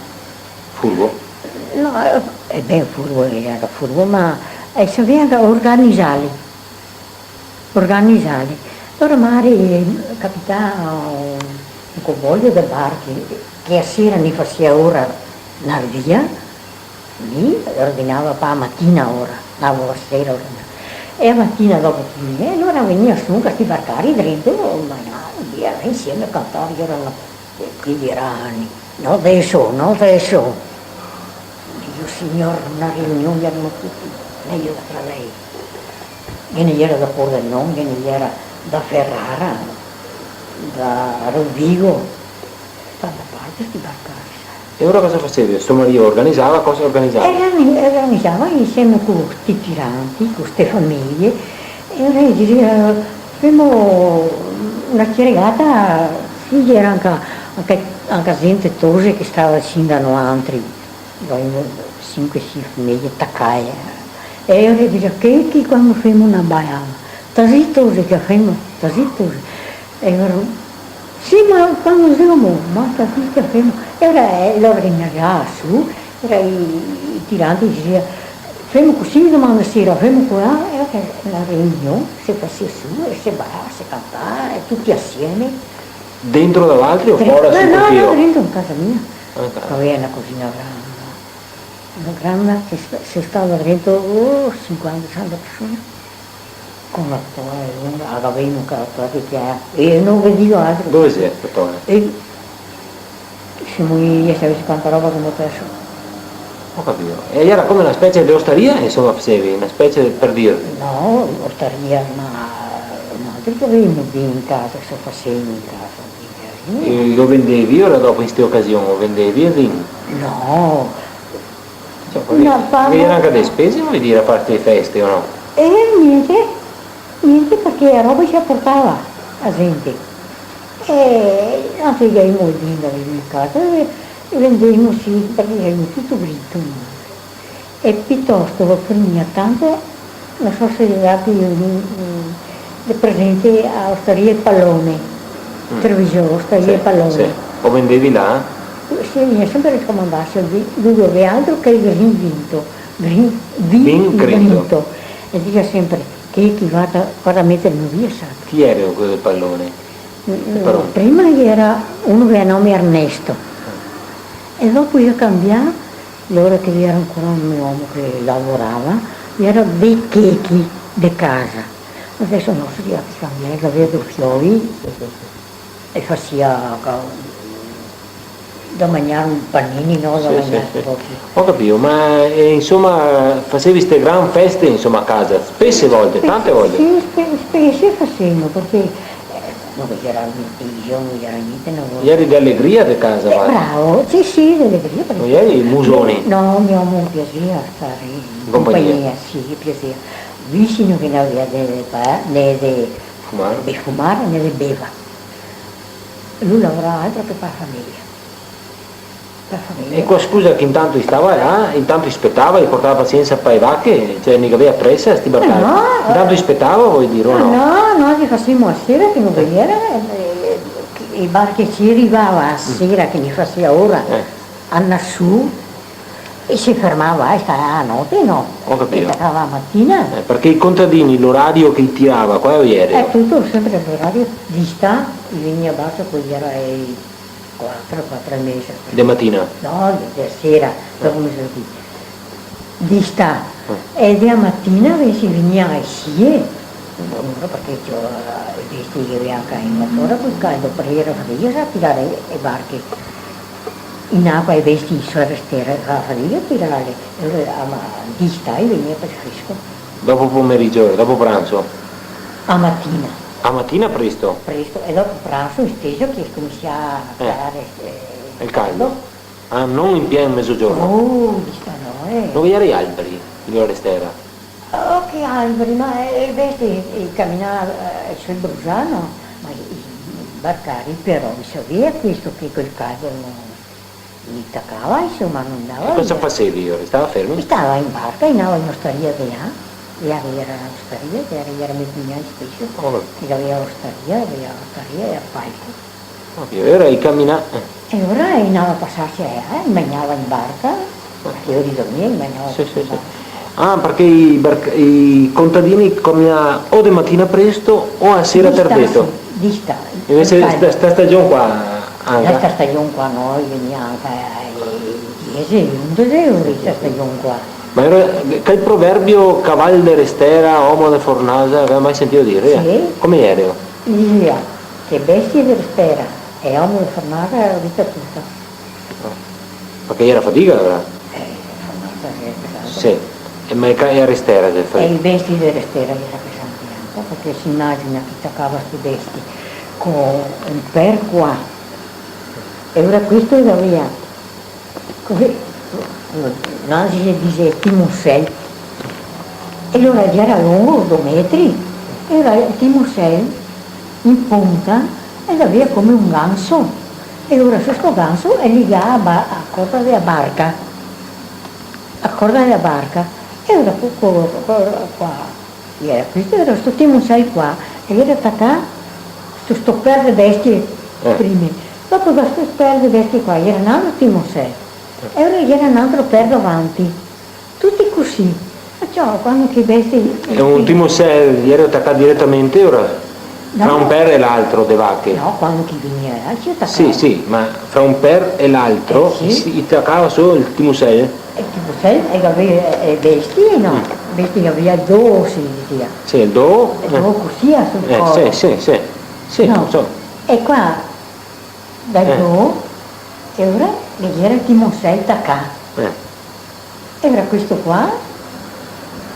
furbo? No, eh, eh, ben, furbo, iera furbo, ma, eh, savea anca organizarli. Organizarli. Lora magari, eh, capitava un convoio de barche che a sera ne fasea ora ndar via, mi ordinava pa a matina ora, ndavo a sera ordinava. E a matina dopo finì, e lora vegnea su anca sti barcari drento, ma no, via, insieme a cantar, iera la E quei iera ani: "No deso, no deso." Dio Signor, na riunion, iera tuti, mejo da Cravei. Ghe ne iera da Pordenon, ghe ne iera da Ferrara, da Rovigo, da tante parte sti barcari, sa. E lora cosa fasevi? So marìo organizava, cosa organizava? E organi-, organizava insieme co sti tiranti, co ste fameje, e lora diseva: "Femo na ceregata", sì, iera anca, anca, anca zente tose che stava sin da noantri, gavemo sinque, sie fameje tacae. E lora diseva: "Che, che quando femo na balada?" "Sta zito, tose, che femo, sta zito, tose." E lora: "Sì, ma quando femo?" "Ma sta zito, che femo." E lora, eh, lora che ne andava su, iera i, i tiranti, diseva: "Femo cusì doman sera, femo colà", e che na riunion, se fasea su, e se balava, se cantava, e tuti asieme. Dentro da valtri o fora sul cortile? No, no, no, dentro in casa mia. Ah, in casa. Gavea na cusina granda, na granda, che se, se stava drento, oh, sinquanta, sesanta persone. Con la tola longa, la gavemo co la tola che tira, e no vedeva altro. Dove xe sta tola? E semo i, e se vede quanta roba che gavemo perso. Go capìo. E iera come na specie de ostaria, insoma, fasevi, na specie, par dir. No, ostaria, ma, ma altro che gavemo vin in casa, che se faseva in casa, vin. E lo vendevi, ora dopo in ste ocasion, lo vendevi el vin? No. Insoma, no, che iera anca de spese, voio dir, a parte le feste, o no? E gnente, gnente, parché la roba se la portava la zente. E anzi, che gavemo el vin, gavemo in casa, e, e vendemo, sì, parché gavemo tuto grito. E pitosto, prima, tanto, no so se gavì, mm, de presente a Ostaria El Pallone, mm, Treviso, Ostaria El Pallone. Sì, sì. O vendevi là? Sì, mi go sempre ricomandà, se vi-, lu gaveva altro che el vin grinto, grin-, vin grinto. Vin grinto. E dixea sempre, che, che varda, varda, meter via, sa. Chi iera quel del Pallone? Mm, mm, però prima iera uno che gaveva nome Ernesto, e dopo i ga cambià, lora che iera ancora un me omo che lavorava, iera dei Chechi de casa. Deso no so se i ga cambià, che gaveva do fioi, sì, sì, sì, e fasea ca-, da magnar un panini, no? Da magnar, sì, sì, sì, pochi. Go capìo, ma, eh, insoma, fasevi ste gran feste, insoma, a casa, spese volte, tante volte? Sì, spe-, spese fasemo, parché, eh, no che iera, no iera gnente, no. Ieri de alegria de casa, eh, va? Bravo, sì, sì, de alegria, parché... No ieri musoni? No, me omo ghe piasea star in compagnia. In compagnia, sì, ghe piasea. Visin che no ghe gavea né de, né de fumar, né de bevar. Lu lavorava altro che par la fameja. Par la fameja. E co-, scusa, che intanto i stava là, intanto i spetava, i portava pasiensa pa le vache, cioè, no i gavea presa, sti barcari? Eh, no, eh. Intanto i spetava, voio dir, o no? No, no, no, che fasemo a sera che no vegneva, eh, eh, che le barche se rivava a sera, che ne fasea ora. Eh. Andar su e se fermava, e stava la note, no? Go capìo. E tacava la matina. Eh, parché i contadini, l'orario che i tirava, qual iera? Eh, tuto sempre l'orario de sta, i vegnea a barca, co iera le quatro, quatro e meza. De matina? No, de, de sera, eh, dopo mezodia. De sta. Eh. E de matina invese i vegnea a le sie, alora, parché ciò, eh, le bestie che gavea anca in natura, col caldo, parché iera fadigoso a tirar le barche in acua, le bestie su la restera, iera fadigoso tirarle, e alora, ah, ma de sta i vegnea par el fresco. Dopo pomerigio, dopo pranso? A matina. A matina presto? Presto, e dopo pranso, steso, che scominsiava a, eh, tirare, eh, el caldo. Ah, no in pien mezogiorno? Oh, de sta no, eh. No ghe iera alberi, in la restera? Oh, che alberi, ma, eh, le bestie, eh, caminava, eh, sul brusano, ma i, i barcari però i savea questo, che col caldo no, no i tacava, insoma, no andava via. E cosa fasevi, lora? Restava fermi? Stava in barca, i andava in ostaria de là, e là iera l'ostaria, che iera, iera me cugnà steso, oh, che gaveva ostaria, gaveva ostaria e palco. Ovio, e lora i camina-, eh. E lora i andava a pasarse, eh, i magnava in barca, parché lori dormia, i magnava tuti in barca. Sì, sì, sì. Ah, parché i barc-, i contadini camina o de matina presto o a sera tardeto. De sta, sì, de sta. Invese sta, sta stagion qua, anca? Sta stagion qua no, i vegnea anca, eh, diese, undese ore, sta stagion qua. Ma iera, che el proverbio "caval de restera, omo de fornasa", gavì mai sentìo dir? Sì. Come iera? I disea che bestie de restera e omo de fornasa iera vita tuta. Ah. Parché iera fadiga, alora? Eh, fornasa, sì, pesante. Sì. E ma e ca-, e a restera de fadiga? E le bestie de restera iera pesante anca, parché se imagina che i tacava ste bestie co un per qua, e lora questo gavea Cusì, no, se dise timusel. E alora el iera longo do metri, e alora el timusel in ponta, e el gavea come un ganso. E alora su sto ganso el ligava a ba-, a corda dela barca. A corda dela barca. E alora co, co, co, qua, Iera, questo iera sto timusel qua, e iera tacà su sto per de bestie, eh, prime. Dopo da sto per de bestie qua, iera un altro timusel. Eh. E alora iera un altro per davanti. Tuti cusì. Ma ciò, quando che bestie... E un timusel iera tacà diretamente, alora, no, fra un per e l'altro de vache? No, quando che vegnea, eh, se tacava. Sì, sì, ma fra un per e l'altro, eh, sì, se tacava solo el timusel? E tipo, sai, e gavea, eh, bestie, no? Mm. Questi che gavea el do, se dixea. Sì, el do, el do, eh, cusì, a sul coro. Sì, sì, sì, sì, no, so. E qua, dal do, e ora ghe gera el timonsel tacà. Eh. E ora questo qua,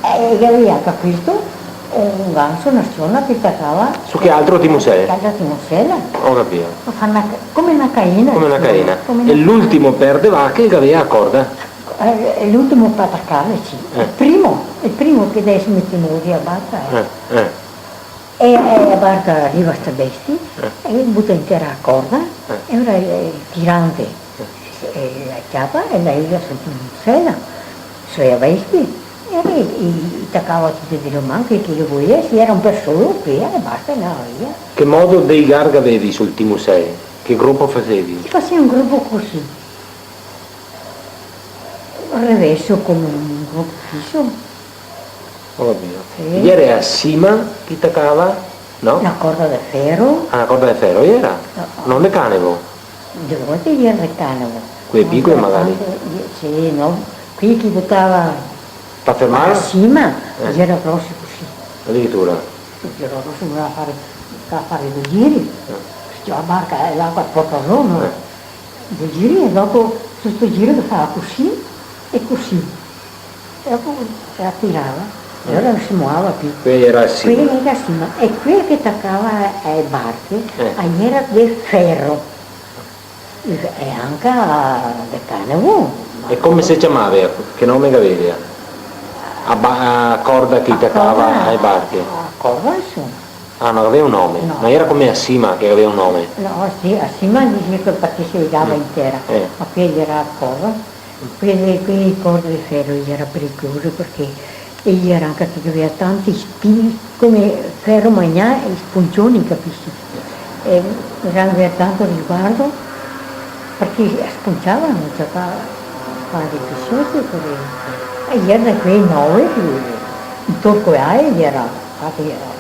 eh, che gavea anca questo, un ganso, na s-ciona che tacava. Su che altro timonsel? Che altra timonsela. Go capìo. Fa na ca-, come na caena, insoma. Come na caena. E l'ultimo per de vache che gavea a corda. Eh, l'ultimo par tacare, sì. Eh. El primo, el primo che deso metemo via, basta, eh. Eh, eh. E, e a barca riva sta bestia, eh, e buta in tera a corda, eh, e ora el tirante, eh, la ciapa e la riva sul timonsela, su a bestia, e ora i, i, i tacava tute de le man, che, che volea, se gera un per solo, via, e basta, andava via. Che modo de igar gavevi sul timonsel? Che grupo fasevi? Se fasea un grupo cusì. Reveso come un grupo fiso. Go capìo. Sì. Gera a sima che tacava, no? Na corda de fero. Ah, na corda de fero gera? No. No de canevo? De volte gera de canevo. Quei picoli magari. Tanto, sì, no. Quei che butava... Pa fermar? A sima, eh, gera grosi cusì. Adiritura? Sì, gera grosi, doveva fare, doveva fare due giri. Eh. Perché la barca, eh, l'acua porta zo, no? Eh. Due giri e dopo su sto giro che fava cusì e cusì. E dopo la tirava, e ora no se moava più. Quela gera a sima. Quela gera a sima, e quela che tacava a, a barche, eh, a gera de fero. E anca de canevo. E come se ciamava? Che nome che gaveva? A ba-, a corda che tacava a barche? A corda, insoma. Ah, no gaveva un nome? No. No gera come a sima che gaveva un nome? No, sì, a sima dixe che parché se ligava in tera, eh, ma quela gera a corda. Quele, quele corde de fero gera pericoloso parché e gera anca che gaveva tanti spini, come fero magnà, e spuncioni, capisi? E gera tanto risguardo, parché spunciava, no se fa, fa de pisiose, e gera de quei nove, che, in torco e ae gera, infati gera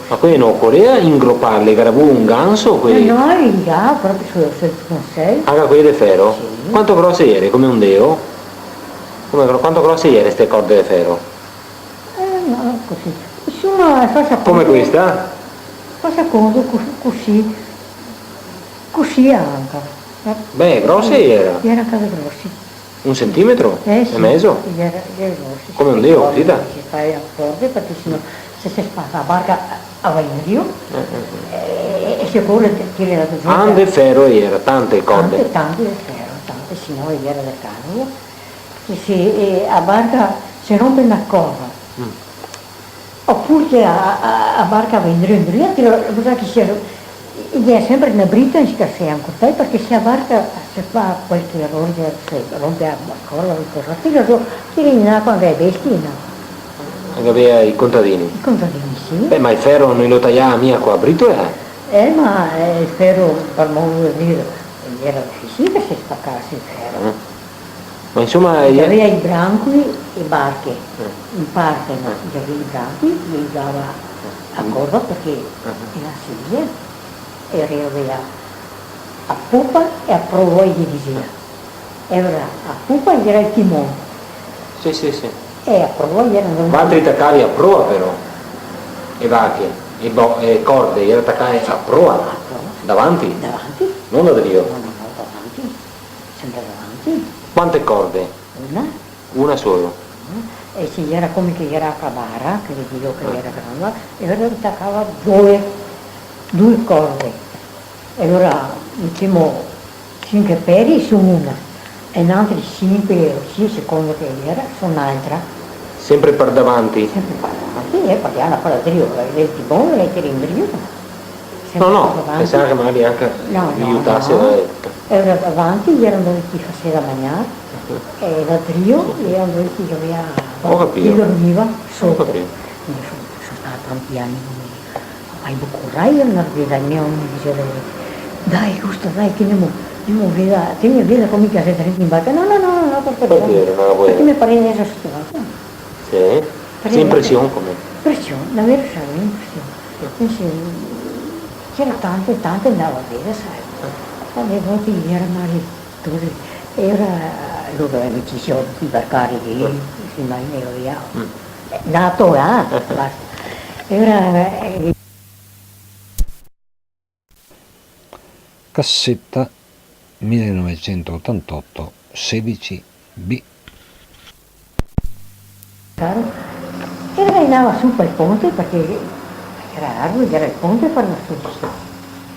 Ma quele no ocorea ingroparle, che gera un ganso, quele? Eh, no, i ligava proprio su, su el timonsel. Anca quele de fero? Sì. Quanto grose gere? Come un deo? Come gro-, quanto grose gere ste corde de fero? Eh, no, cusì. Insoma, cosa conto? Come questa? Cosa conto, cu-, cusì. Cusì anca. Eh. Beh, grose gera. Gera anca grosi. Un centimetro? Eh, sì. E mezo? Gera, gera grosi. Come un deo, sì, dai. Se fa a corde, parché se no, se se spasa, la barca va indrio, eh, eh, eh, e, e se ocore tirarla zo. Tante fero gera, tante corde. Tante, tante de fero, tante, se no gera de canavo. Che se, eh, la barca se ronpe na corda. Mm. Opure che a, a, a barca va indrio, indrio, tira, cosa che sia, i ga sempre na britola in scarsea ancora, parché se a barca se fa qualche erore, se ronpe a, a corda o qualcosa, tira zo, tira in acua anca e bestie, no? Anca i contadini? I contadini, sì. Beh, ma el fero no i lo tajava mia co a britola, eh? Eh, ma, eh, el fero, par modo de dire, gera dificile che se spacase el fero. Mm. Ma insoma, i gavea i brancoli e barche, eh, in parte, no, i gavea i brancoli, i ligava a corda parché, eh, gera simile, e gera a popa e a proa, i ghe dixea. E ora a popa gera el timon. Sì, sì, sì. E a proa gera... Valtri tacavi a proa però, e vache, e bo-, e corde, gera tacae a proa, a proa, davanti? Davanti. No da drio? No, no, no, davanti. Sempre davanti. Quante corde? Una. Una sola? Mm. E se gera come che gera a cabara, che ve digo che gera granda, e alora tacava due, due corde. E alora, dixemo, sinque peri su una, e n'altri sinque o sie, secondo che gera, su n'altra. Sempre par davanti? Sempre par davanti, eh, parché gera par drio, el timon, el tira indrio. No, no, pensavo che magari anca... No, no, mi aiutase, no. Eh. E alora davanti gera dove che i faseva magnar, e da drio gera dove che i gavea... Go capìo. I dormiva soto. Go capìo. Mi so, so stà tanti ani, no me, ma i bocurai gera na roba, el me omo me dixeva: "Dai, Gusta, dai, che ndemo, ndemo veder, ndemo veder come che se drenta in barca." "No, no, no, no, no, par favor." Parché gera na roba... Parché me pareva de eser soto l'acua. Sì? Parché... Sì, impresion come? Impresion, davero, sa, impresion. Sì, sì, gera tante, tante ndava a veder, sa. Tante volte gera magari due, e alora Tuta l'amicisia coi barcari lì, se imaginava, via. Mm. Eh, nato là, basta. E ora, eh, Cassetta, millenovecentoottantotto, sedici B. Caro. E ora andava su pel ponte, parché gera largo, gera el ponte par andar su, su.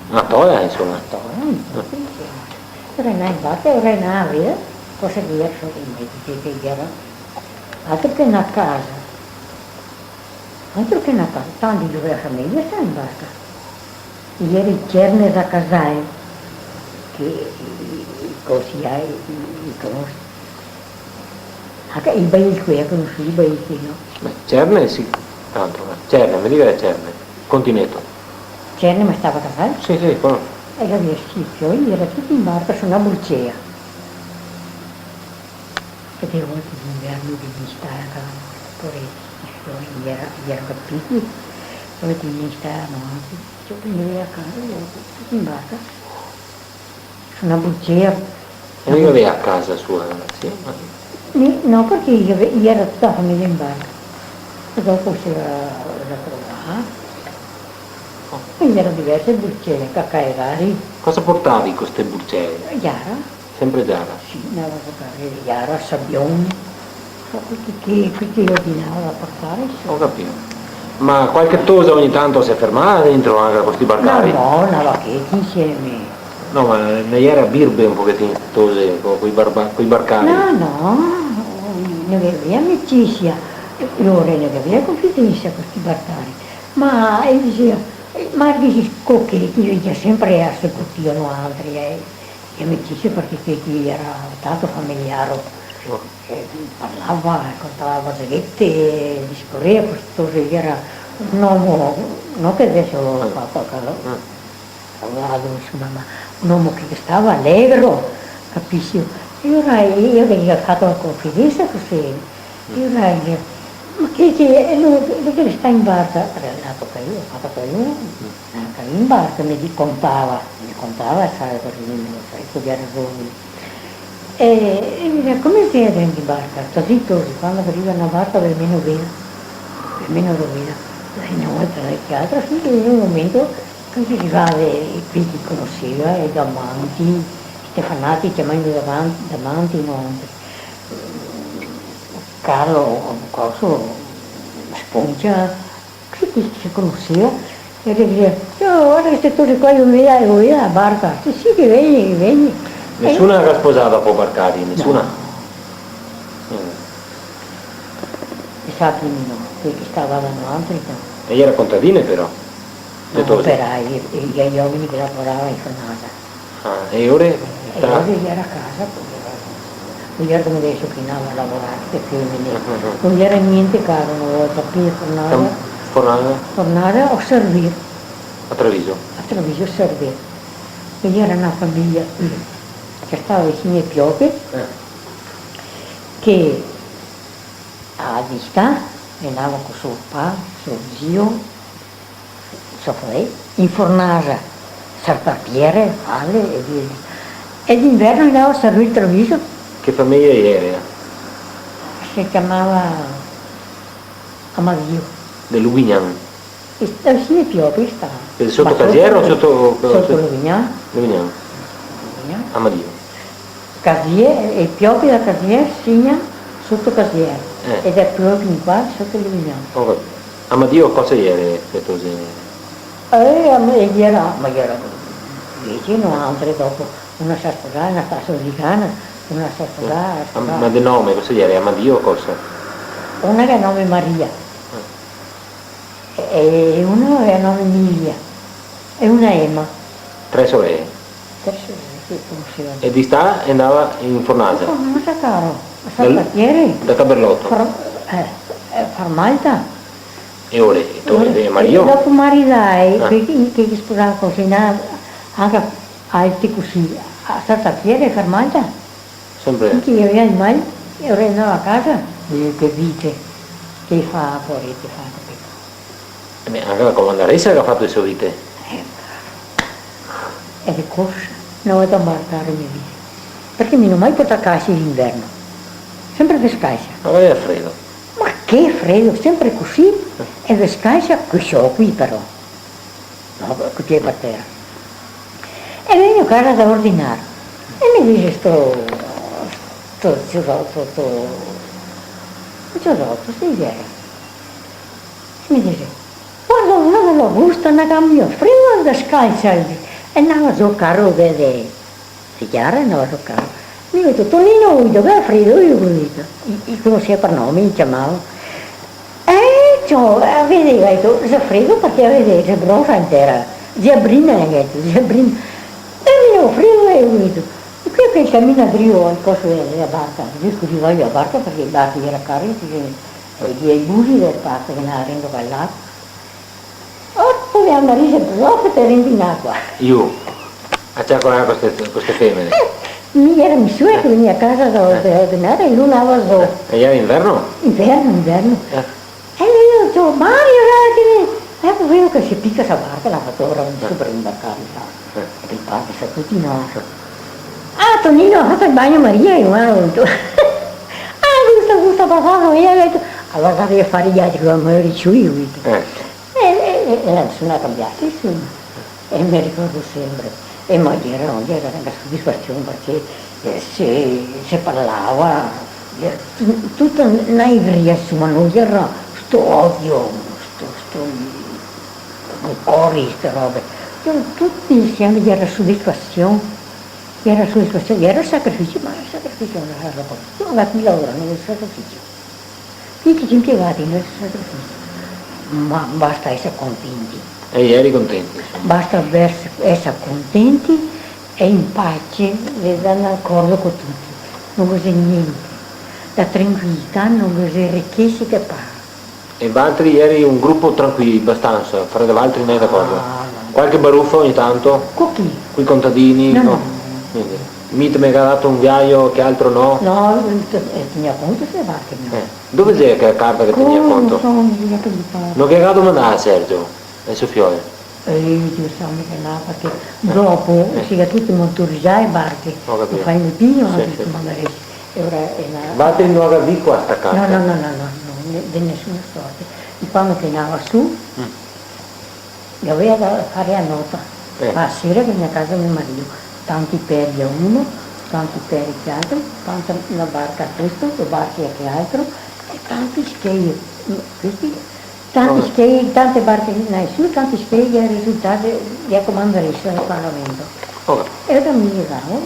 Na tola, insoma. Na tola, insoma, sì, sì. Ora andava in barca, ora andava a veder cosa che gera sora i mezi, che, che gera altro che na casa. Altro che na casa, tanti de la fameja stava in barca. I gera i Cernes da Casal, che i, i, i cosi, i, i, i conosi. Anca i Bailquea, conosì i Bailquea, no? Beh, Cerne sì, tanto, eh. Cerne, me diga de Cerne. Contineto. Cerne, ma stava a Casal? Sì, sì, conoso. E gaveva sti fioi, i gera tuti in barca su na burcea. Che de volte d'inverno che i stava a casa, poreti, i fioi, i gera, i gera capiti, e volte i stava avanti, ciò che i gera a casa, i gera tuti in barca, su na burcea. E no i gaveva a casa sua, sì, ma... Ni-, no, parché i gave-, i gera tuta la fameja in barca. E dopo se la, la trovava. Oh. E i gera diverse burcee, cacà e vari. Cosa portavi co ste burcee? Giara. Sempre giara? Sì, andava a portar giara, sabion, so, quel che, quel che i ordinava da portar, insoma. Go capìo. Ma qualche tosa ogni tanto se fermava dentro anca co sti barcari? No, no, andava tuti insieme. No, ma no i gera birbe un pochetin ste tose co, coi barba-, coi barcari? No, no, no ghe gaveva amicisia, lori no ghe gaveva confidensa co sti barcari. Ma, e diseva, eh, ma diseva, co che, che i vegnea sempre a se curtìo noaltri, eh. E amicisia, parché che, che i gera tanto familiaro. Oh. Eh, parlava, contava barzelete, discoreva, questo gera un omo, no che deso fa qualcosa, insoma, ma un omo che stava alegro, capisi? E ora mi ghe go fato la confidensa cusì. E ora, eh, ma che, che, e lu, lu che sta in barca, parché l'altro che mi go fato co lu, anca in barca, me contava, me contava, sa, parché mi no so, studià ragioni. E, e mi digo, "Come se entra in barca?" Cusì, cusì, quando che riva na barca, par meno vera, par meno rovina. E na volta, e che altro, sì, che in un momento, che i rivava, eh, quei che conoseva, i Damanti, Stefanati, ciamando Daman-, Damanti, no, Carlo, coso, Sponcia, che, che se conoseva, e el diseva, "Oh, varda che ste tose qua, i voea, i voea la barca." "Sì, sì, che vegni, che vegni." Nesuna la ga sposà dopo barcari, nesuna? No. Mm. Infati no, che, che stava da noaltri, no. E i gera contadine però? No, de tose? Operai, e, e i omeni che lavorava in fornasa. Ah, e ora? E ora i gera a casa, po, i gera, come deso, che i ndava a lavorar, ste femene. Ah, ah, ah. No gera gnente caro na volta, pi fornasa. Fornasa? Fornasa o servir. A Treviso? A Treviso servir. E gera na fameja che stava vicino ai Piopi, eh, che a d'istà ndava co so pa, so zio, so fradel, in fornasa, sartar piere, fale, e via. E d'inverno ndava a servir Treviso. Che fameja gera? Se ciamava Amadio. De Lughignan? E sta, sì, ai Piopi sta. E soto Casier o soto, soto Lughignan? Lughignan. Lughignan. Amadio. Casier, e Piopi da Casier, Signan, soto Casier. Eh. E da Piopi in qua, soto Lughignan. Go capìo. Amadio cosa gera, che cosa? Eh, ma, e gera, ma gera vicino, altre dopo, una s'à sposà, una sta a Soligana, una s'à sposà, eh, s'à sposà. Ma de nome, cosa gera? Amadio cosa? Una che ga nome Maria. Eh. E, e una che ga nome Emilia. E una Ema. Tre sorele. Tre sorele, sì, conoseva. E d'istà ndava in fornasa? In fornasa, caro. A sartar piere. Da Taberloto? Far, eh, eh, far malta. E ora, e to, e Mario? Dopo maridai, ah, che, che, che i sposava cusì, anca altri cusì, a sartar piere, far malta. Sempre. Che i gaveva i mal, e ora ndava a casa, eh, che vite, che fa, povareti, fa, capìo? Eh, beh, anca la comandaresa che ga fato le so vite. Eh, e de corsa, na volta a barcari, me dise. Parché mi no go mai portà calse d'inverno, sempre descalsa. Ma che fredo. Ma che fredo, sempre cusì, e descalsa, coi ciocoli però. No, coi pie par tera. E vegno casa da ordinar. E me dixe sto, sto, sto, sto, sto, sto, sto, sto, sto, e me dixe: "Varda, varda, Augusta, na camion fredo, descalsa", e ndava zo caro de, de, Sì, ciaro, no, so caro. Mi go dito: "Tonino, vuto, che fredo", mi go dito. I, i conosea par nome, i ciamava. Eh, ciò, eh, vedeva, go dito, xe fredo parché, vedeva, xe brosa intera, xe brina, go dito, xe brina. "Eh, mi go fredo", mi go dito. E quel che camina drio al coso de, de la barca, mi go dito, "Drio la barca", parché la barca iera carica, e i busi de parte che ndava dentro quel lago. Oh, poi a Marisa, proprio te rendo in acua. Io? A ciacolar co ste, co ste femene? Eh, mi iera mi sua che vegnea casa da, da ordinar, e lu ndava zo. Eh, e iera inverno? Inverno, inverno. Eh. E mi go dito: "Mario, dai, che mi", eco, vedo che se pica sta barca, la fa ora, mi so per imbarcar, sa. Eh. E i parte, sa, tuti, no. "Ah, Tonino, ga fato el bagno Maria?" E mi go dito: "Ah, giusto, giusto, pasavo", e mi go dito: "Alora vado a far i viagi co la moglie de Ciui", go dito. Eh. E, e, e, e la se ga cambià, sì, sì. E me ricordo sempre. E ma iera, iera na sodisfasion parché, eh, se, se parlava, iera tu-, tuta na igria, insoma, no iera sto odio, sto, sto, rancori, ste robe. Iera tuti insieme, iera sodisfasion, iera sodisfasion, iera sacrificio, ma el sacrificio no iera poco. Io da qui lavorando, el sacrificio. Tuti i impiegati, no xe sacrificio. Ma basta eser contenti. E ieri contenti, insoma. Basta vers-, eser contenti e in pace, e d'acordo co tuti. No ghe xe gnente. La tranquilità no ghe xe rechese che paga. E valtri ieri un grupo tranquili, abastansa, fra de valtri, no xe d'acordo? Ah, no. Qualche barufa ogni tanto? Co chi? Coi contadini? No, no, no. Gnente. Mi te me ga dato un viaio che altro no? No, eh, te-, eh, tegnea conto ste barche, no. Eh. Dove xe che carta che tegnea conto? No so, no so, no so. No ghe ga domandà a Sergio e so fioi? Eh, Dio sa, mi che no, parché dopo, eh, se ga tute motorizà e barche, no femo pì, no, sì, sì, domandar. E ora xe na... Valtri no gavì qua sta carta? No, no, no, no, no, no, ne-, de nesuna sorte. E quando che ndava su, mm. Gavea da far a nota. Eh. A sera vegnea casa me marìo, tanti peri a uno, tanti peri a che altro, tanta na barca a questo, do barche a che altro, e tanti schei, mm, questi, tanti schei, tante barche là in su, tanti schei che xe risultà de, de comandaresa del Parlamento. Ho capito. E ora mi ghe davo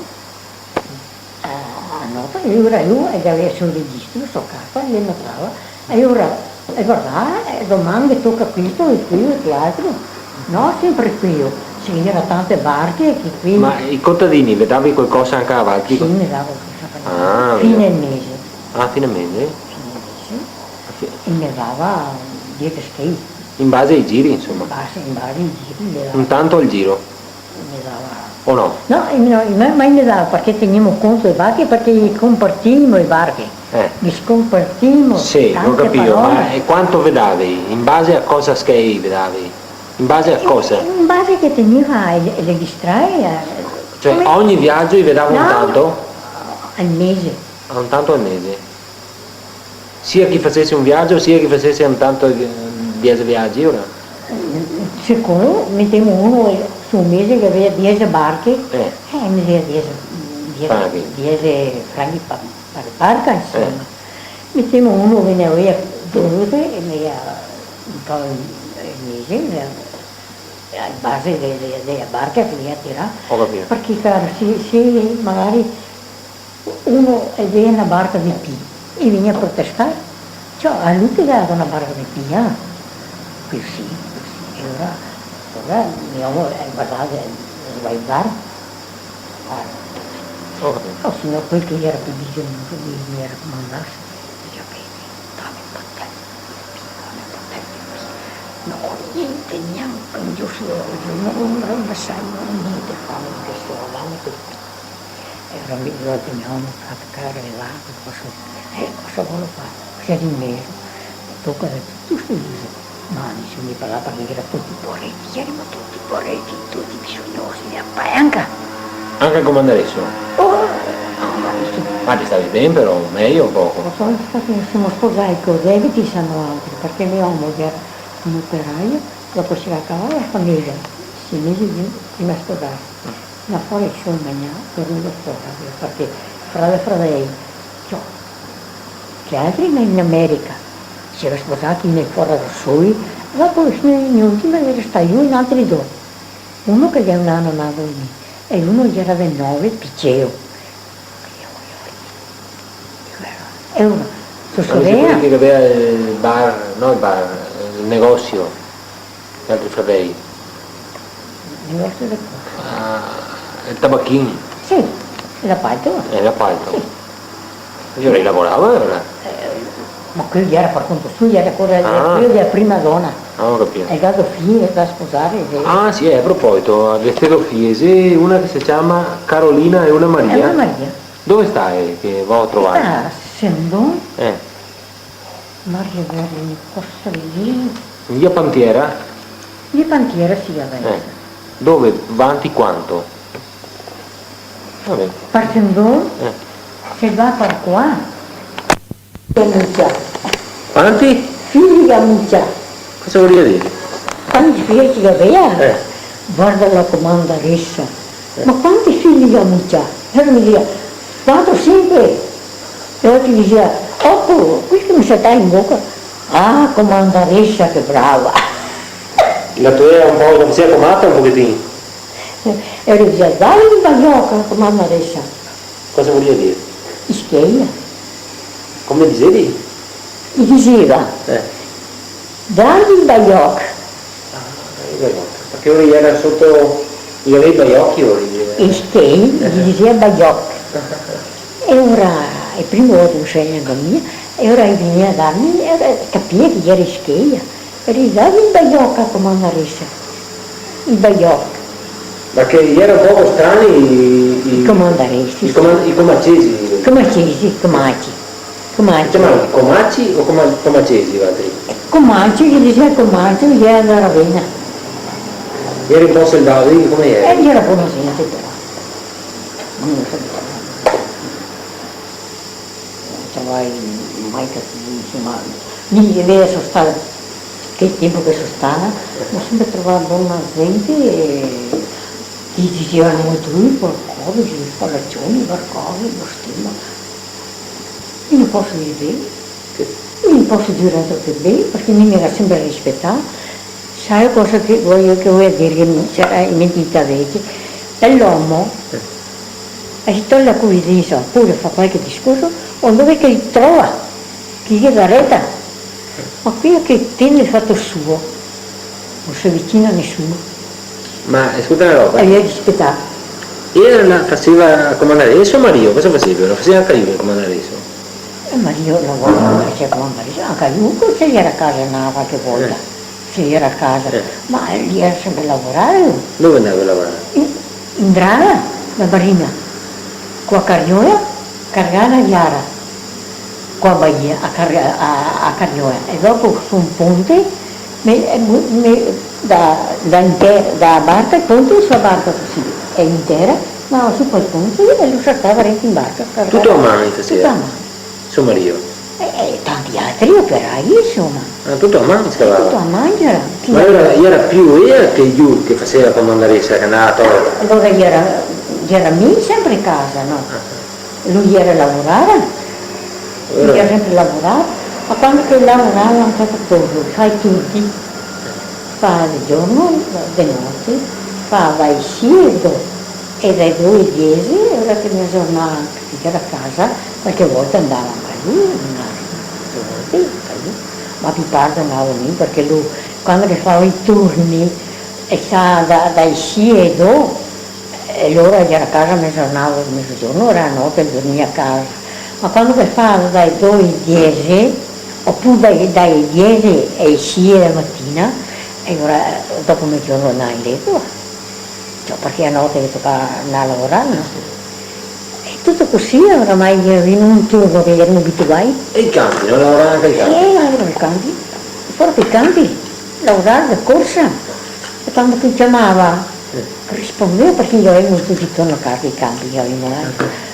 a, a nota, e ora lu, e gavea el so registro, so carta, e le notava, e ora, e varda, e doman ghe toca questo, e queo, e che altro. No, sempre queo. Se ghe iera tante barche, che queo. Ma i contadini ve davei qualcosa anca a valtri? Sì, me dava qualcosa. Ah, fine mese. Ah, fine mese? Fine mese. A fi- E me dava diese schei. In base ai giri, insoma. In base, in base ai giri, me dava. Un tanto al giro? Me dava. O no? No, eh, no, ma, ma me dava, parché tegnemo conto e barche, parché compartimo e barche. Eh. Ghe scompartimo. Sì, go capìo, ma e quanto ve davei? In base a cosa schei ve davei? In base a cosa? In, in base che tegneva e, e le distrae, eh. Cioè, come? Ogni viajo i ve dava un tanto? No, al mese. Ah, un tanto al mese. Sia che i fasese un viajo, sia che i fasese un tanto, eh, diese viagi, ora? Secondo, metemo uno, eh, su un mese che gavea diese barche, eh, eh, me dea diese, diese, franchi, diese franchi pa, pa barca, insoma. Eh. Metemo uno che ne gavea dodese e me dea un po' al mese, me dea, a base de, de, de la barca che gavea tirà. Ho capito. Parché, caro, se, se magari uno el vea na barca de pì, e vegnea a protestar. Ciò, a lu che ghe dava na barca de pì, ah. Cusì, cusì. E ora, ora mi omo, eh, vardava, eh, sguardar. Varda. Ho capito. O se no, quel che iera pì bisognoso, mi, mi iera comandà, dixea: "Bene, dame un po' de tempo, dame un po' de tempo." No, gnente, gnanca un giusto, no, no, no, no, gnente, fame, che sto, dame tuto. E ora mi, ora che mi omo fa, "Caro, e là, cosa, eh, cosa vol far?" Xe rimero, toca da tuto sto uso. Ma nesuni parlava parché iera tuti poareti, ierimo tuti poareti, tuti bisognosi, e a paghe anca. Anca el comandareso? Oh! Ma te stavi ben però, mejo un poco. Lo so, infati se semo sposai co debiti, semo altri, parché me omo che gera un operaio, dopo se gera cavà la fameja, sei mesi prima de sposarse. Là fora i soi magnà, dormì fora, parché fra de fradei, ciò, che altri in America, se gera sposà in fora da soi, dopo i soi, i ultimi, gera stà in altri do. Uno che gera un ano nato de mi, e uno che gera de nove, piceo. E uno, so sorela. Ma no xe quel che gaveva el bar, no el bar, el negosio, che altri fradei? Negosio de cosa? Ah, el tabachin. Sì, l'apalto. Eh, l'apalto. Sì. E alora lavorava, alora? Eh, ma quel gera par conto suo, gera ancora, ah, quel dela prima dona. Ah, go capìo. E el ga do fie da sposare, sì. Ah, sì, eh, a proposito, ghe xe do fie, sì, una che se ciama Carolina e una Maria. E una Maria. Dove sta, eh, che vao a trovar? Sta a Sendon. Eh. Maria Vergine, cosa dire? In via Pantiera? Via Pantiera, sì, va ben. Eh. Dove? Vanti quanto? Va ben. Par Sendon, eh, se va par qua. Che mucia. Quanti? Figli che mucia. Cosa voria dire? Quanti figli che gavea? Eh. Varda la comandaresa. Eh. Ma quanti figli che mucia? E mi dixea, quatro, sinque. E mi dixea, oto, questo me saltava in boca. Ah, comandaresa, che brava. La tua gera un po', la fasea comata un pochetin? E mi dixea, dai, baioca, comandaresa. Cosa voria dire? Ischeia. Come disevi? I dixeva, eh, daghe el baioc. Ah, el baioc. Parché lori gera soto, i gavea i baiochi, lori, eh. Ischei, eh, i dixeva baioc. E lora, e prime volte no savea gnanca mi, e lora i vegnea a darme, e lora capìa che gera ischeia. Grisà, i baioca, comandaresa. I baioc. Ma che i gera un poco strani i, i, i comandaresi, i coman-, i comacesi. Comacesi, comaci. Comaci. I ciamava comaci o coma-, comacesi, valtri? Comaci, che i dixea comaci, i gera da Ravenna. I gera un po' selvatici, come i gera? Eh, i gera bona zente, però. No te vai mai capir, insoma, mi, mi so stà, che tempo che so stà, go senpre trovà bona zente, e che i dixeva molto, eh, qualcosa, i spalacioni, qualcosa, lo stima. Mi no poso dir ben, mi no poso dir altro che ben, parché mi me ga senpre rispetà, Sa cosa che voio, che voio dir, che mi sarà in mente i veci? E l'omo, eh, e se tol la cuvidesa, opure fa qualche discorso, o dove che i trova, che i ghe dà reta. Ma queo che tene el fato suo, no se vicina a nesuno. Ma, eh, scolta na roba. E via rispetà. Ela la faseva comandareso, Mario? Cosa faseva? La faseva anca lu comandareso? E Mario lavorava, se comandareso, anca lu, se gera a casa, andava qualche volta. Eh. Se gera a casa, eh, ma el gera senpre a lavorare, lu. Dove andava a lavorare? In, in Draga, la Barina, co a cariola, cargà la iara, co a baia, a carga-, a, a cariola, e dopo su un ponte, me, me, da, da inter-, da barca, el ponte, su a barca cusì, e in tera, andava su quel ponte e lu saltava rento in barca, cargà. Tuto a man, el faseva? Tuto a man. So Mario. E, e tanti altri operai, insoma. Ah, tuto a man scavava? Tuto a man, gera. Ma gera, gera pì ela che lu che faseva comandaresa, che andava a tol? Alora gera, gera mi senpre a casa, no? Ah. Lu gera, lavorava, lu gera senpre a lavorare, ma quando che lavorava anca a torno, fa i turni, fa de giorno, de note, fa dai sie e do, e dai do e diese, e ora che me tornava anca che gera a casa, qualche volta andava anca lu, una, do volte anca lu, ma pì par andavo mi, parché lu, quando che fava i turni, e sa, da, dai sie e do, e alora gera a casa mesanate, mezogiorno, ora a note el dormia a casa. Ma quando che fa dai do e diese, opure dai, dai diese e sie de matina, e ora, eh, dopo mezogiorno andava in leto, va. Ciò, parché a note ghe tocava andar a lavorare, no? E tuto cusì, oramai gera in un turno che gerimo abituai. E i campi, no lavorava anca i campi? Eh, lavorava i campi. Fora che i campi, lavorava de corsa. E quando che i ciamava, eh, rispondeva, parché i gaveva tuti torno a casa i campi, i gaveva, eh.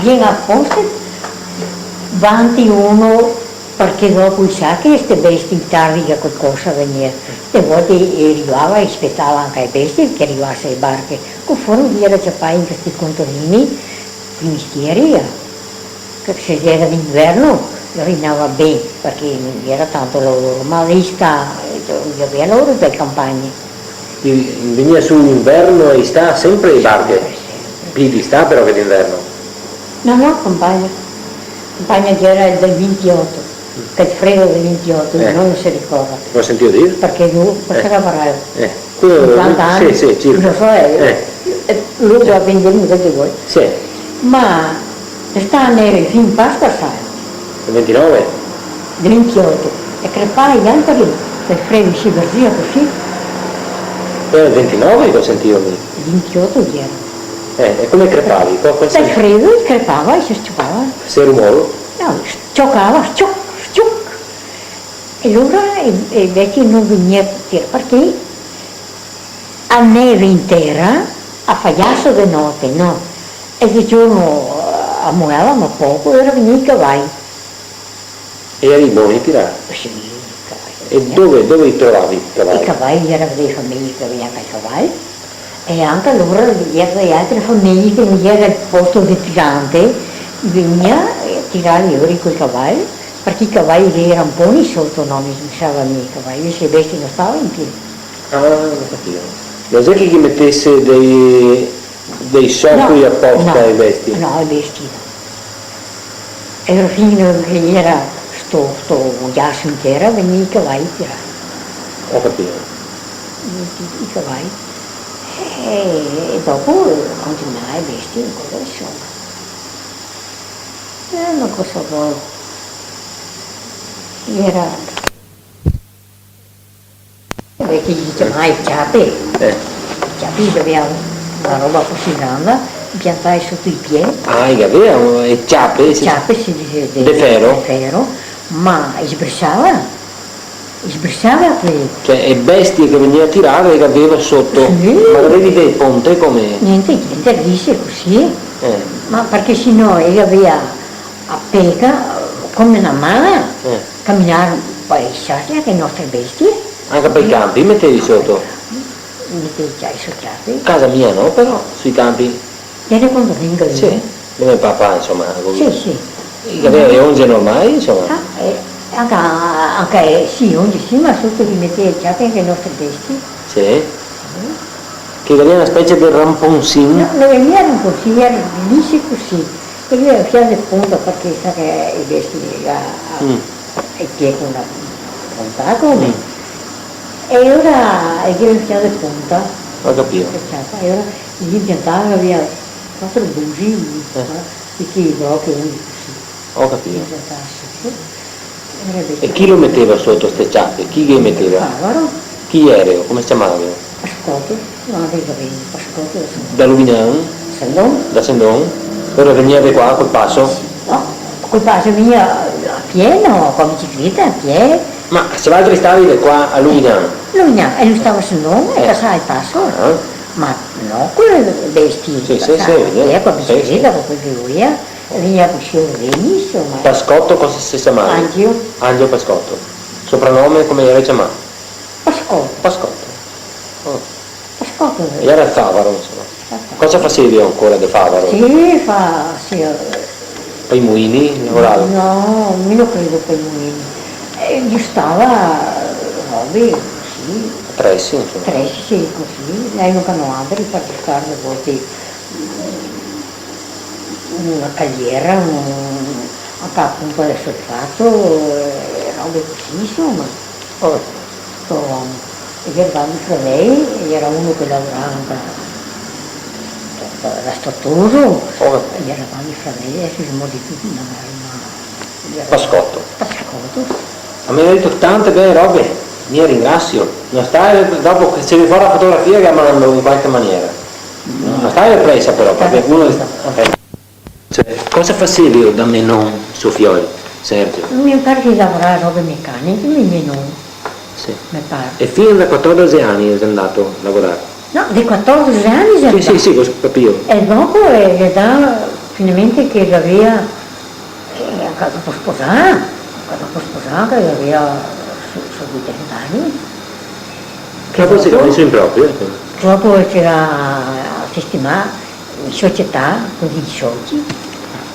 vien aposta vanti uno, parché dopo i sa che ste bestie in tardi che qualcosa vegnea. Ste volte i rivava e spetava anca e bestie che rivase e barche. Conforme che i era ciapai in sti contornii, i mestieri, eh. Che se era d'inverno, i rinava ben, parché no ghe era tanto laoro, ma d'istà, eh, i gavea laoro te campagne. Quindi vegnea su inverno e istà sempre e barche? Sempre, sempre. Pì d'istà però che d'inverno? No, no, campagna. Campagna ghe era del vintioto, quel fredo del vintioto, eh, no se ricorda. Go sentìo dir? Parché lu, cosa che gavarà? Eh. Cinquanta ani? Sì, sì, circa. No so, eh, eh, lu lo ga vendùo tuti voi. Sì. Ma sta neve fin Pasqua, sa? Del ventinove? Del vintioto. E crepava i alberi, el fredo se verzea cusì. Era el ventinove che go sentìo mi. Vintioto gera. Eh, e come crepavi? Co-, cosa... Dal fredo crepava e se s-ciopava. Che rumore? No, s-ciocava, s-cioc, s-cioc. E alora, e, e veci no vegnea, parché a neve in tera, a fa jaso de note, no? E de giorno, eh, a moava, ma poco, e alora vegnea i cavai. E i era boni tirar? Sì, i cavai. E dove, dove i trovavi i cavai? I cavai i era dee fameje che gavea i cavai. E anca alora i era de altre fameje che no gera el posto de tirante, i vegnea, eh, tirar lori coi cavai, parché i cavai i era un po' in soto, no, mi, mi sa, i cavai, invese e bestie no stava in pie. Ah, go capìo. No xe che ghe metese dei, dei socoli aposta ai bestie? No, no, ai bestie no. E alora fin che gera sto, sto jaso in tera, vegnea i cavai a tirar. Go capìo. I, i, i cavai. E, e dopo continuava e bestie ancora, insoma. Eh, ma cosa vol? Gera E veci i ciamava e ciape. Eh. E ciape, i gavea na roba cusì granda, i piantava soto i pie. Ah, i gavea, eh, ciape, sì. Ciape, se dise de, de fero? De fero, ma i sbrisava, i sbrisava quei. Cioè, e bestie che vegnea a tirar, e gaveva soto. Sì. Ma gavevi dee ponte come? Gnente, gnente, lise cusì. Eh. Ma parché se no i gavea a peca, come na mana. Eh. Caminar, po' i sa che nostre bestie. Anca par i canpi metevi soto? Metevi i ciapi, so ciapi. Casa mia no, però, sui canpi. Te ne conto finché... Sì, de me papà, insoma, cusì. Sì, sì. I gavea e onze normali, insoma. Ah, eh, anca, anca, eh, sì, onze sì, ma soto i metea i ciapi anca e nostre bestie. Sì? Sì. Che i gavea na specie de ramponsin. No, no, no gera ramponsin, gera lisi cusì. E i gavea un fià de ponta, parché sa che i bestie a, a, mm, i pie co na ponta, come? Mm. E alora i gavea un fià de ponta. Go capìo. Che ciapa, e alora i ghe piantava via quatro busi, eh, qua, e che i brochi, cusì. Go capìo. I ghe piantava soto. E chi lo meteva soto ste ciape? Chi ghe meteva? Favaro. Chi gera? Come se ciamava? Pascoto, no, de Gaveni, Pascoto da Sendon. Da Luvignan? Sendon. Da Sendon? Alora vegnea de qua col paso? No, col paso vegnea a pie, no, co bicicleta, a pie. Ma se valtri stavi de qua a Luvignan? Luvignan, e lu stava a Sendon, e, eh, pasava el paso. Ah. Ma no co le bestie, sì, sì, pasava a pie, co bicicleta, co quel che volea. Vegnea cusì, insoma. Pascoto cosa se ciamava? Angelo. Angelo Pascoto. Sopranome come gera ciamà? Pascoto. Pascoto. Oh. Pascoto. E gera el favaro, insoma. Pascoto. Cosa fasevi ancora de favaro? Sì, fa-, sì, eh. Par i mulini lavoravi? No, mi no credo par i mulini. Eh, giustava robe cusì. Atresi, insoma. Atresi, sì, cusì. Ghe n'era anca altri par giustar le volte. Una caliera, un, anca a punta de solfato, eh, robe cusì, insoma. Oh. Sto omo. E gera dei fradei, e gera uno che lavorava anca, gera sto toso, oh, e gera dei fradei, deso i xe morti tuti, ma, ma, gera Pascoto. Pascoto. Ma me ga dito tante bele robe. Mi ringrasio. No sta, dopo che se ne fa la fotografia, che la mando in qualche maniera. No sta de presa però, parché uno... Eh. Cioè, cosa fasevi da menon, so fiol, Sergio? Me par che lavorava robe mecaniche, me, menon. Sì. Me par. E fin da quatordese ani xe ndà a lavorar? No, de quatordese ani xe ndà. Sì, sì, sì, go capìo. E dopo, eh, xe ndà finalmente che gavea, eh, anca dopo sposà, anca dopo sposà che gavea su, su vint'ani. Ma dopo se ga meso in proprio, eh? Dopo se ga sistemà in società, co i soci.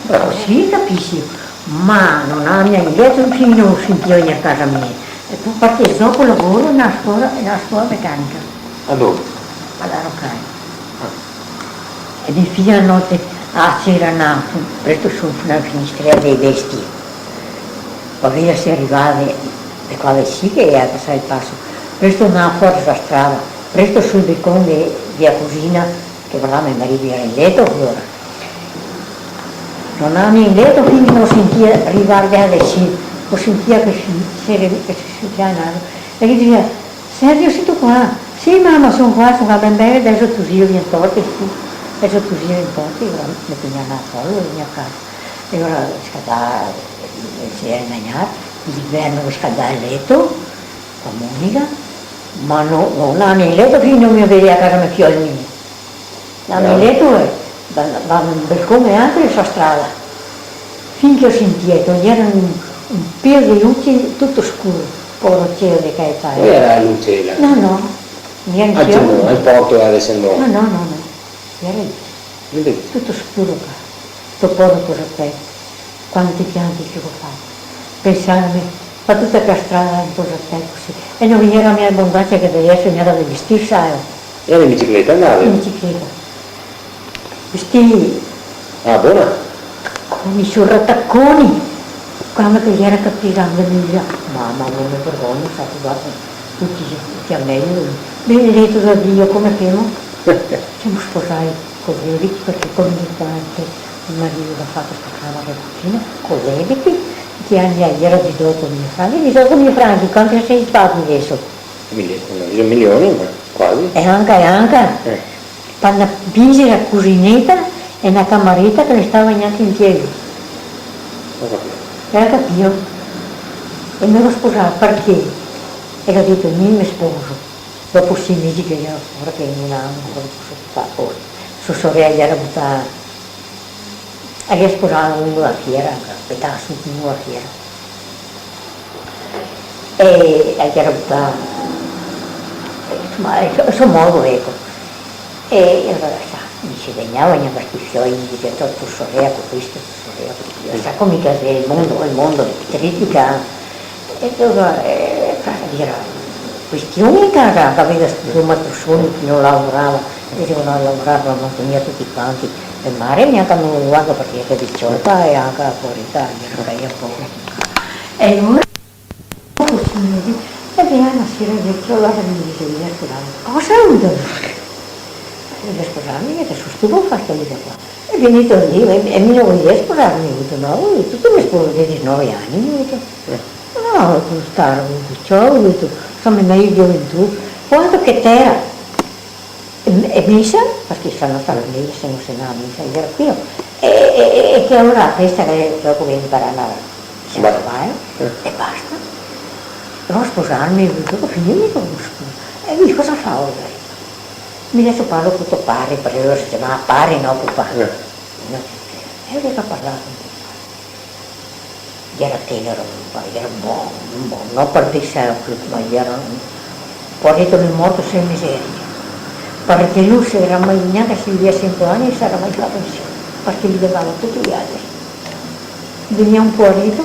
Bravo. Sì, capisi. Ma no ndava mia in leto fin che no sentìa vegnir a casa mia. E po parché dopo lavoro na scola, na scola mecanica. A dove? A la Rocaia. Ah. E me fia a note, a sera, ndava presto su na finestra dei bestie. Parché se rivava de qua de sì che gera pasà el paso. Presto ndava fora sta strada, presto sul balcon de, de la cusina, che però me marìo gera in leto alora. No ndava mia in leto fin che no sentìa rivar de là de sì, no sentìa che se, se, che se, se ciamava. E ghe disea: "Sergio, sito qua?" "Sì, mama, son qua, son qua." "Ben, ben, deso to zio vien torte, sì. Deso to zio vien torte." Alora me tegnea a colo, vegnea a casa. E alora scaldava, eh, se gera magnà, l'inverno scaldava el leto, co la monica, ma no, no ndava mia in leto fin che no me vedea a casa me fiol mio. Ndava mia in leto, eh, va, va un balcon e altro, e sta strada. Fin che sentìa, che gera un, un pelo de luce, tuto scuro, poro cielo de Caetano. No gera la luce là? No, no. Gera al cielo, al porto là de San Giovanni? No, no, no, no. Gera lì. Vedete? Tuto scuro qua. Sto poro Posatè. Quanti pianti che go fato. Pensarme, fa tuta quela strada in Posatè cusì. E no ghe gera mia abondansa che deso, mia da vestir, sa. Gera in bicicleta, ndava? In bicicleta. Vestì. Ah, bona? Coi sorataconi. Quando che gera capì grande, mi dixea: "Mama, no me vergogno, sa, varda, tuti, tuti a me, benedeto da Dio, come femo?" Semo sposai co debiti, parché co mi tante, el marìo ga fato sta camera da cucina, co debiti, che anca gera dixoto mila franchi, dixoto mila franchi, quanti xe stati deso? Mili-, no, dixo milioni, ma quasi. E anca, e anca, eh, par na, pinzera, cusineta e na camareta che no stava gnanca in pie. Go capìo. Gera capìo. E me go sposà parché? E go dito: "Mi me sposo." Dopo sei mesi che gera fora, che no gera ancora sposà, po so sorela gera butà, la gera sposà uno da Fiera, spetava su uno da Fiera. E la gera butà, insoma, el so, el so modo, eco. E alora, sa, mi se vegnava gnanca sti fioi, mi dixea: "To sorela co questo, to sorela co questo." Sa, come che xe el mondo, el mondo critica. E alora, eh, fra, gera questioni in casa, che gaveva sto matrosone che no lavorava, e se no lavorava, mantegneva tuti quanti. E mare gnanca no lo vardo parché xe veciota e anca la povareta, gera caia poco. E alora, dopo sei mesi, e vien na sera el vecio, alora me dixe: "Voio sposarme." "Cosa vuto?" "Voio sposarme, che so stufo de far sta vita qua." E finito lì, e, e mi no voio sposarme, go dito, no, go dito, ti te me sposi, che te ga disnove ani, go dito. Eh. No, go dito, staro, go dito, ciò, go dito, insoma, mejo gioventù, quando che te gera, e, e mesa, parché se no stava mesa, se no se ndava a mesa, gera qui, e, e, e, e che alora la festa che dopo che mi parla, se va, eh, e basta. Voio sposarme, go dito, go finìo, mi go sposà. E mi cosa fao deso? Mi deso parlo co to pare, parché alora se ciamava pare, no, papà. Eh. No. E alora go parlà co to pare. Gera tenero, gera bon, bon, no par dir senpre, ma gera un, poareto, l'è morto sen miseria. Parché lu se gera mai, gnanca se el gavea sento ani, se gera mai fato nisuni, parché lu levava tuti i altri. Vegnea un poareto,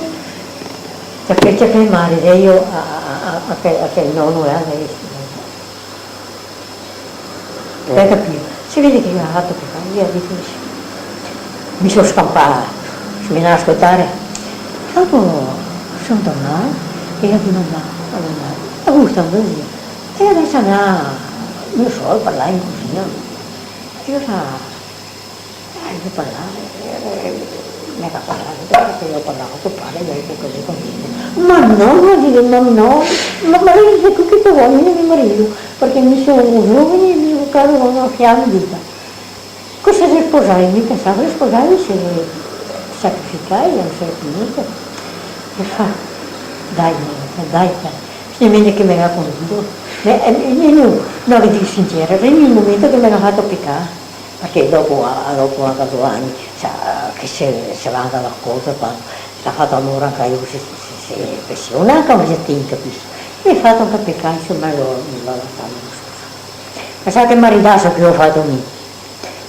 ciapè, ciapè, mare, e mi a, a, a, a che, a che nono, eh, a me. Te ga capìo? Se vede che mi go fato che far, mi go dito: "Mi so scanpà, se me ndava a scoltare." Dopo son tornà e go dimandà a me mare: "Augusta, ndove xe?" E deso ndava, no so, a parlar in cusina. E alora, eh, go parlà, eh, Me ga parlato, parché mi go parlato co to pare, dopo che me convinse. Ma no, me dixe, ma no, ma, ma dixe, ti che te vol, mi no me marido, parché mi so un giovane, mi go caro, no, che la me diga. Cosa se sposai? Mi pensavo che sposai se sacrificai, no se finito. E fa, dai, dai, dai. Finalmente che me ga convinto. Me, eh, mi, mi, no, no, che digo sincera, el primo momento che me ga fato pecà. Parché dopo, a, dopo anca do ani, sa, che se, se va anca d'acordo, quando se ga fato amore anca mi, se, se, se, se, se, se, no anca un giatin, capisi? E fato anca pecà, insoma, lo, lo, lo, lo, lo, ma sa che maridaso che go fato mi?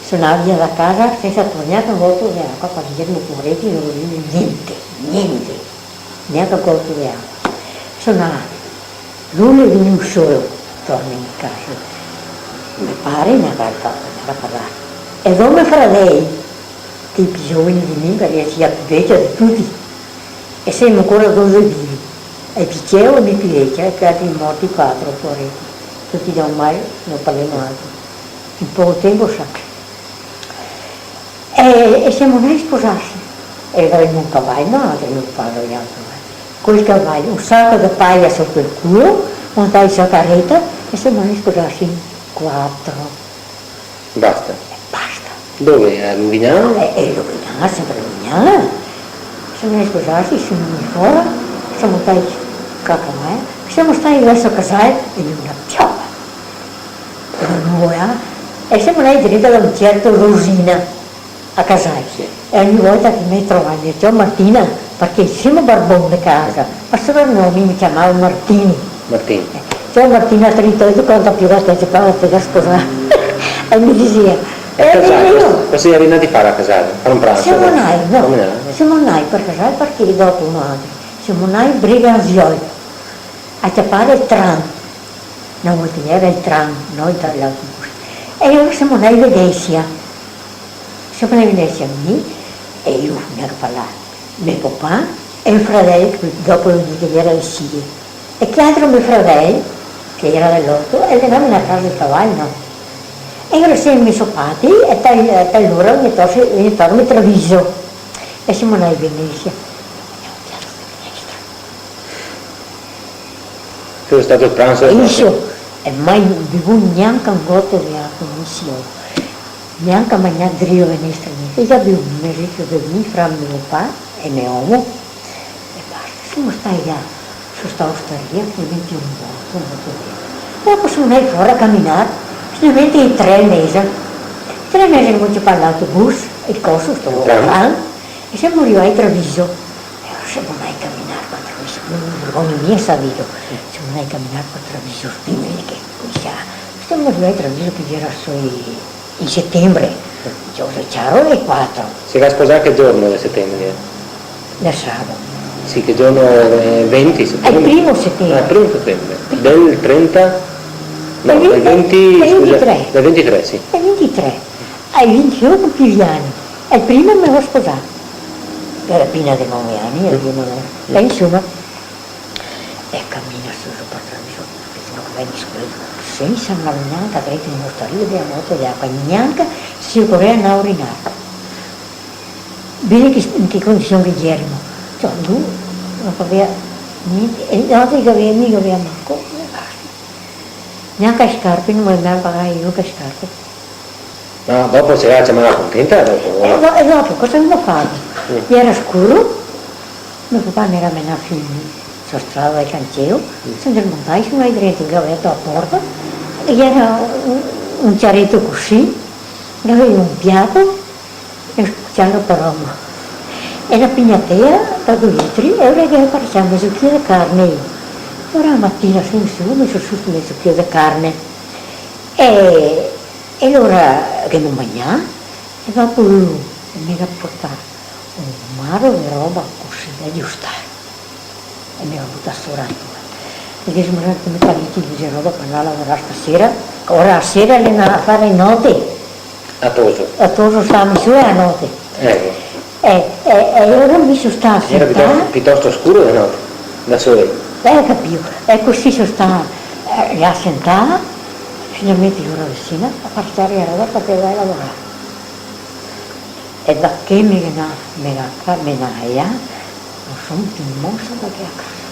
Sonava via da casa sensa tornar un goto de acua, parché Guglielmo, povareto, no voleva gnente, gnente. Gnente, un goto de acua. Sonava, lu el vegnea solo, torna in casa. Me pare, na volta, na volta là. E do me fradei, tipi giovani de mi, parché ea xe pì vecia de tuti. E semo ancora do vivi. El pì ceo e mi pì vecia, e che altri morti quatro, povareti. Tuti da un mal, no parlemo altro. In poco tempo, sa. E, e semo ndai a sposarse. E gavemo un cavalo, no, che no parlo de altro, eh. Col cavalo, un saco de paia soto el culo, montai su a careta e semo ndai a sposarse in quatro. Basta. E basta. Dove? A Luvignana? Eh, eh, Luvignana, sempre Luvignana. Semo ndai a sposarse, semo vegnui fora, semo ndai a cacamare, semo stai verso Casal e na pioa. Però no volea, e semo ndai direti da un certo Rosina a Casal. Sì. E ogni volta che me trovava, "Ciò Martina", parché semo barbon de casa, ma sopranome me ciamava Martini. Martini. Eh, "Ciò Martina, te ritorni conta più che te, te, te, te sposà?" E me diseva, "Eh, Casal, io." Cosa, cosa seri ndati a fare a Casal? Fare un pranzo? Semo ndai, no, semo ndai par Casal parché dopo un altro, semo ndai a Breganziol a ciapare el tram. Na volta ghe gera el tram, no, el tra-, l'autobus. E alora semo ndai a Venesia. Semo ndai a Venesia, mi e lu, gnanca parlar. Me papà e el fradel, che dopo lo digo che gera el Sile. E che altro me fradel, che gera de l'Orto, el gaveva na casa de caval, no? E alora semo sopati, e tal, tal ora vegnea a torme, vegnea a torme Treviso. E semo ndai a Venesia. Che xe stà el pranzo? E mi so, e mai bevuo gnanca un goto de acua, mi so, gnanca magnà drio venestra, gnente. E gavemo un meseto de vin fra me papà e me omo, e basta. Semo stai là, su sta ostaria, finalmente un goto, un goto de... E dopo semo ndai fora a caminar, finalmente in tre e meza. Tre e meza gavemo ciapà l'autobus, el coso, sto tram, e semo rivai a Treviso. E alora semo ndai a caminar par Treviso, no me vergogno mia a dirlo. Semo ndai a caminar par Treviso, fin che cominsiava. Semo rivai a Treviso che gera solo in setembre. Ciaro, ciaro, le quatro. Se ga sposà che giorno de setembre? Del sabato. Sì, che giorno? Eh, venti setembre? El primo setembre. Ah, el primo setembre. Del trenta? No, del venti, scusa, del ventitré. Del ventitré, sì. Del ventitré. Ai vintioto compì i ani. E el primo me go sposà. Gera pì de nove ani, el primo, eh. E insoma, e caminar su, su par Treviso, che se no che vai in scuela, sensa ndar gnanca dreti in ostaria, de a note de acua, gnanca se ocorea ndar a urinar. Vedi che, in che condision che gerimo. Ciò, lu no gavea gnente, e noaltri che gavemo, mi gavea manco, e basta. Gnanca e scarpe, no me ga pagai gnanca e scarpe. Ma dopo se la ciamava contenta, dopo, no? E do-, e dopo, cosa gavemo fato? Mm. Gera scuro, me papà me ga menà fin su strada del Canceo, mm, semo montai, semo ndai drento, che gavea verto la porta, e gera un, un ciareto cusì, che gaveva un piato, e un cuciaro par omo. E na pignatea da do litri, e alora che gavea parcià mezo chilo de carne. Alora la matina semo su, meso su sto mezo chilo de carne. E, e alora che gavemo magnà, e dopo lu me ga portà un maro de roba cusì da giustar. E me ga butà sora tuto. E dixe, "Ma ti me paghi, dixe, roba par ndar a lavorar stasera?" Ora a sera l'è ndà a far note. A Toso. A Toso, stava su a note. Eco. E, e, e alora mi so stà sentà. Gera pitosto, pitosto scuro de note, da sole. Eh, capìo. E cusì so stà, eh, là sentà, finalmente ora vicina, a parciar la roba parché ndava a lavorar. E da che me na-, me na-, me naea, no son pì mosa da che a casa.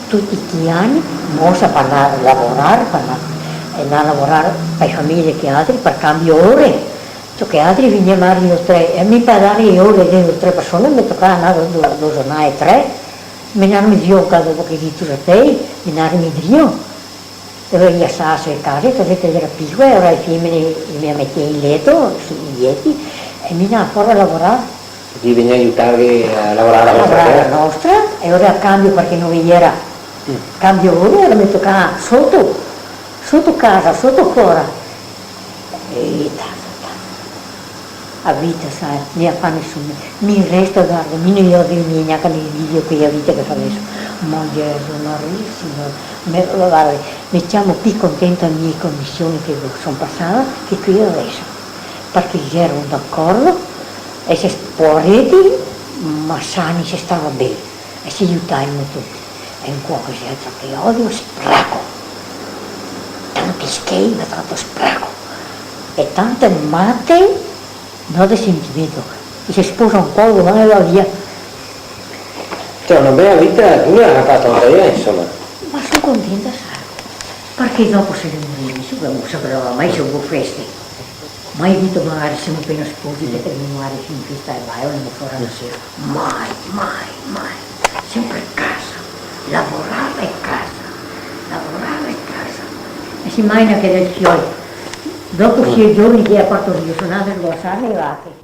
Tuti sti ani, mosa par ndar a lavorar, par ndar, e ndar a lavorar par le fameje che altri, par cambio ore. Ciò che altri vegnea magari do tre, e mi par dare le ore de do tre persone, me tocava ndar do, do giornale tre, menarme drio, dopo che dito sapei, menarme drio. E ora i asà su le case, parché gera picola, e ora le femene i me metea in leto, sui lieti, e mi ndava fora a lavorar. Ti vegnea a aiutarghe a lavorar a vostra tera? A lavorar a nostra, e ora cambio parché no ghe gera. Mm. Cambio ora, e ora me tocava soto, soto casa, soto fora. E tanta, tanta. A vita, sa, no la fa nesuni. Mi resto, varda, mi no go dei miei gnanca dei video che a vita che fa deso. Ma Gesù Maria, Signor, me, varda, me ciamo pì contenta le mie condision che son pasada che quea deso. Parché gero d'acordo, e se povareti, ma sani, se stava ben. E se aiutavimo tuti. E un cuoco se alza che odio, spraco. Tanti schei, ma tanto spraco. E tante mate, no de sentimento. Che se sposa un po', domani va via. Cioè, una bela vita dura ha fatto anche lei, insomma. Ma son contenta, sa. Parché dopo se ne moriva, insomma, no sapremo mai se go feste. Mai dito magari semo pena sposi, che me pare fin che stai vai, o no fora la sera. Mai, mai, mai. Sempre casa. Lavorar e casa. Lavorar e casa. E se imagina che del fiol. Dopo sie giorni che ga partorìo, son ndata a sbasarme le vache.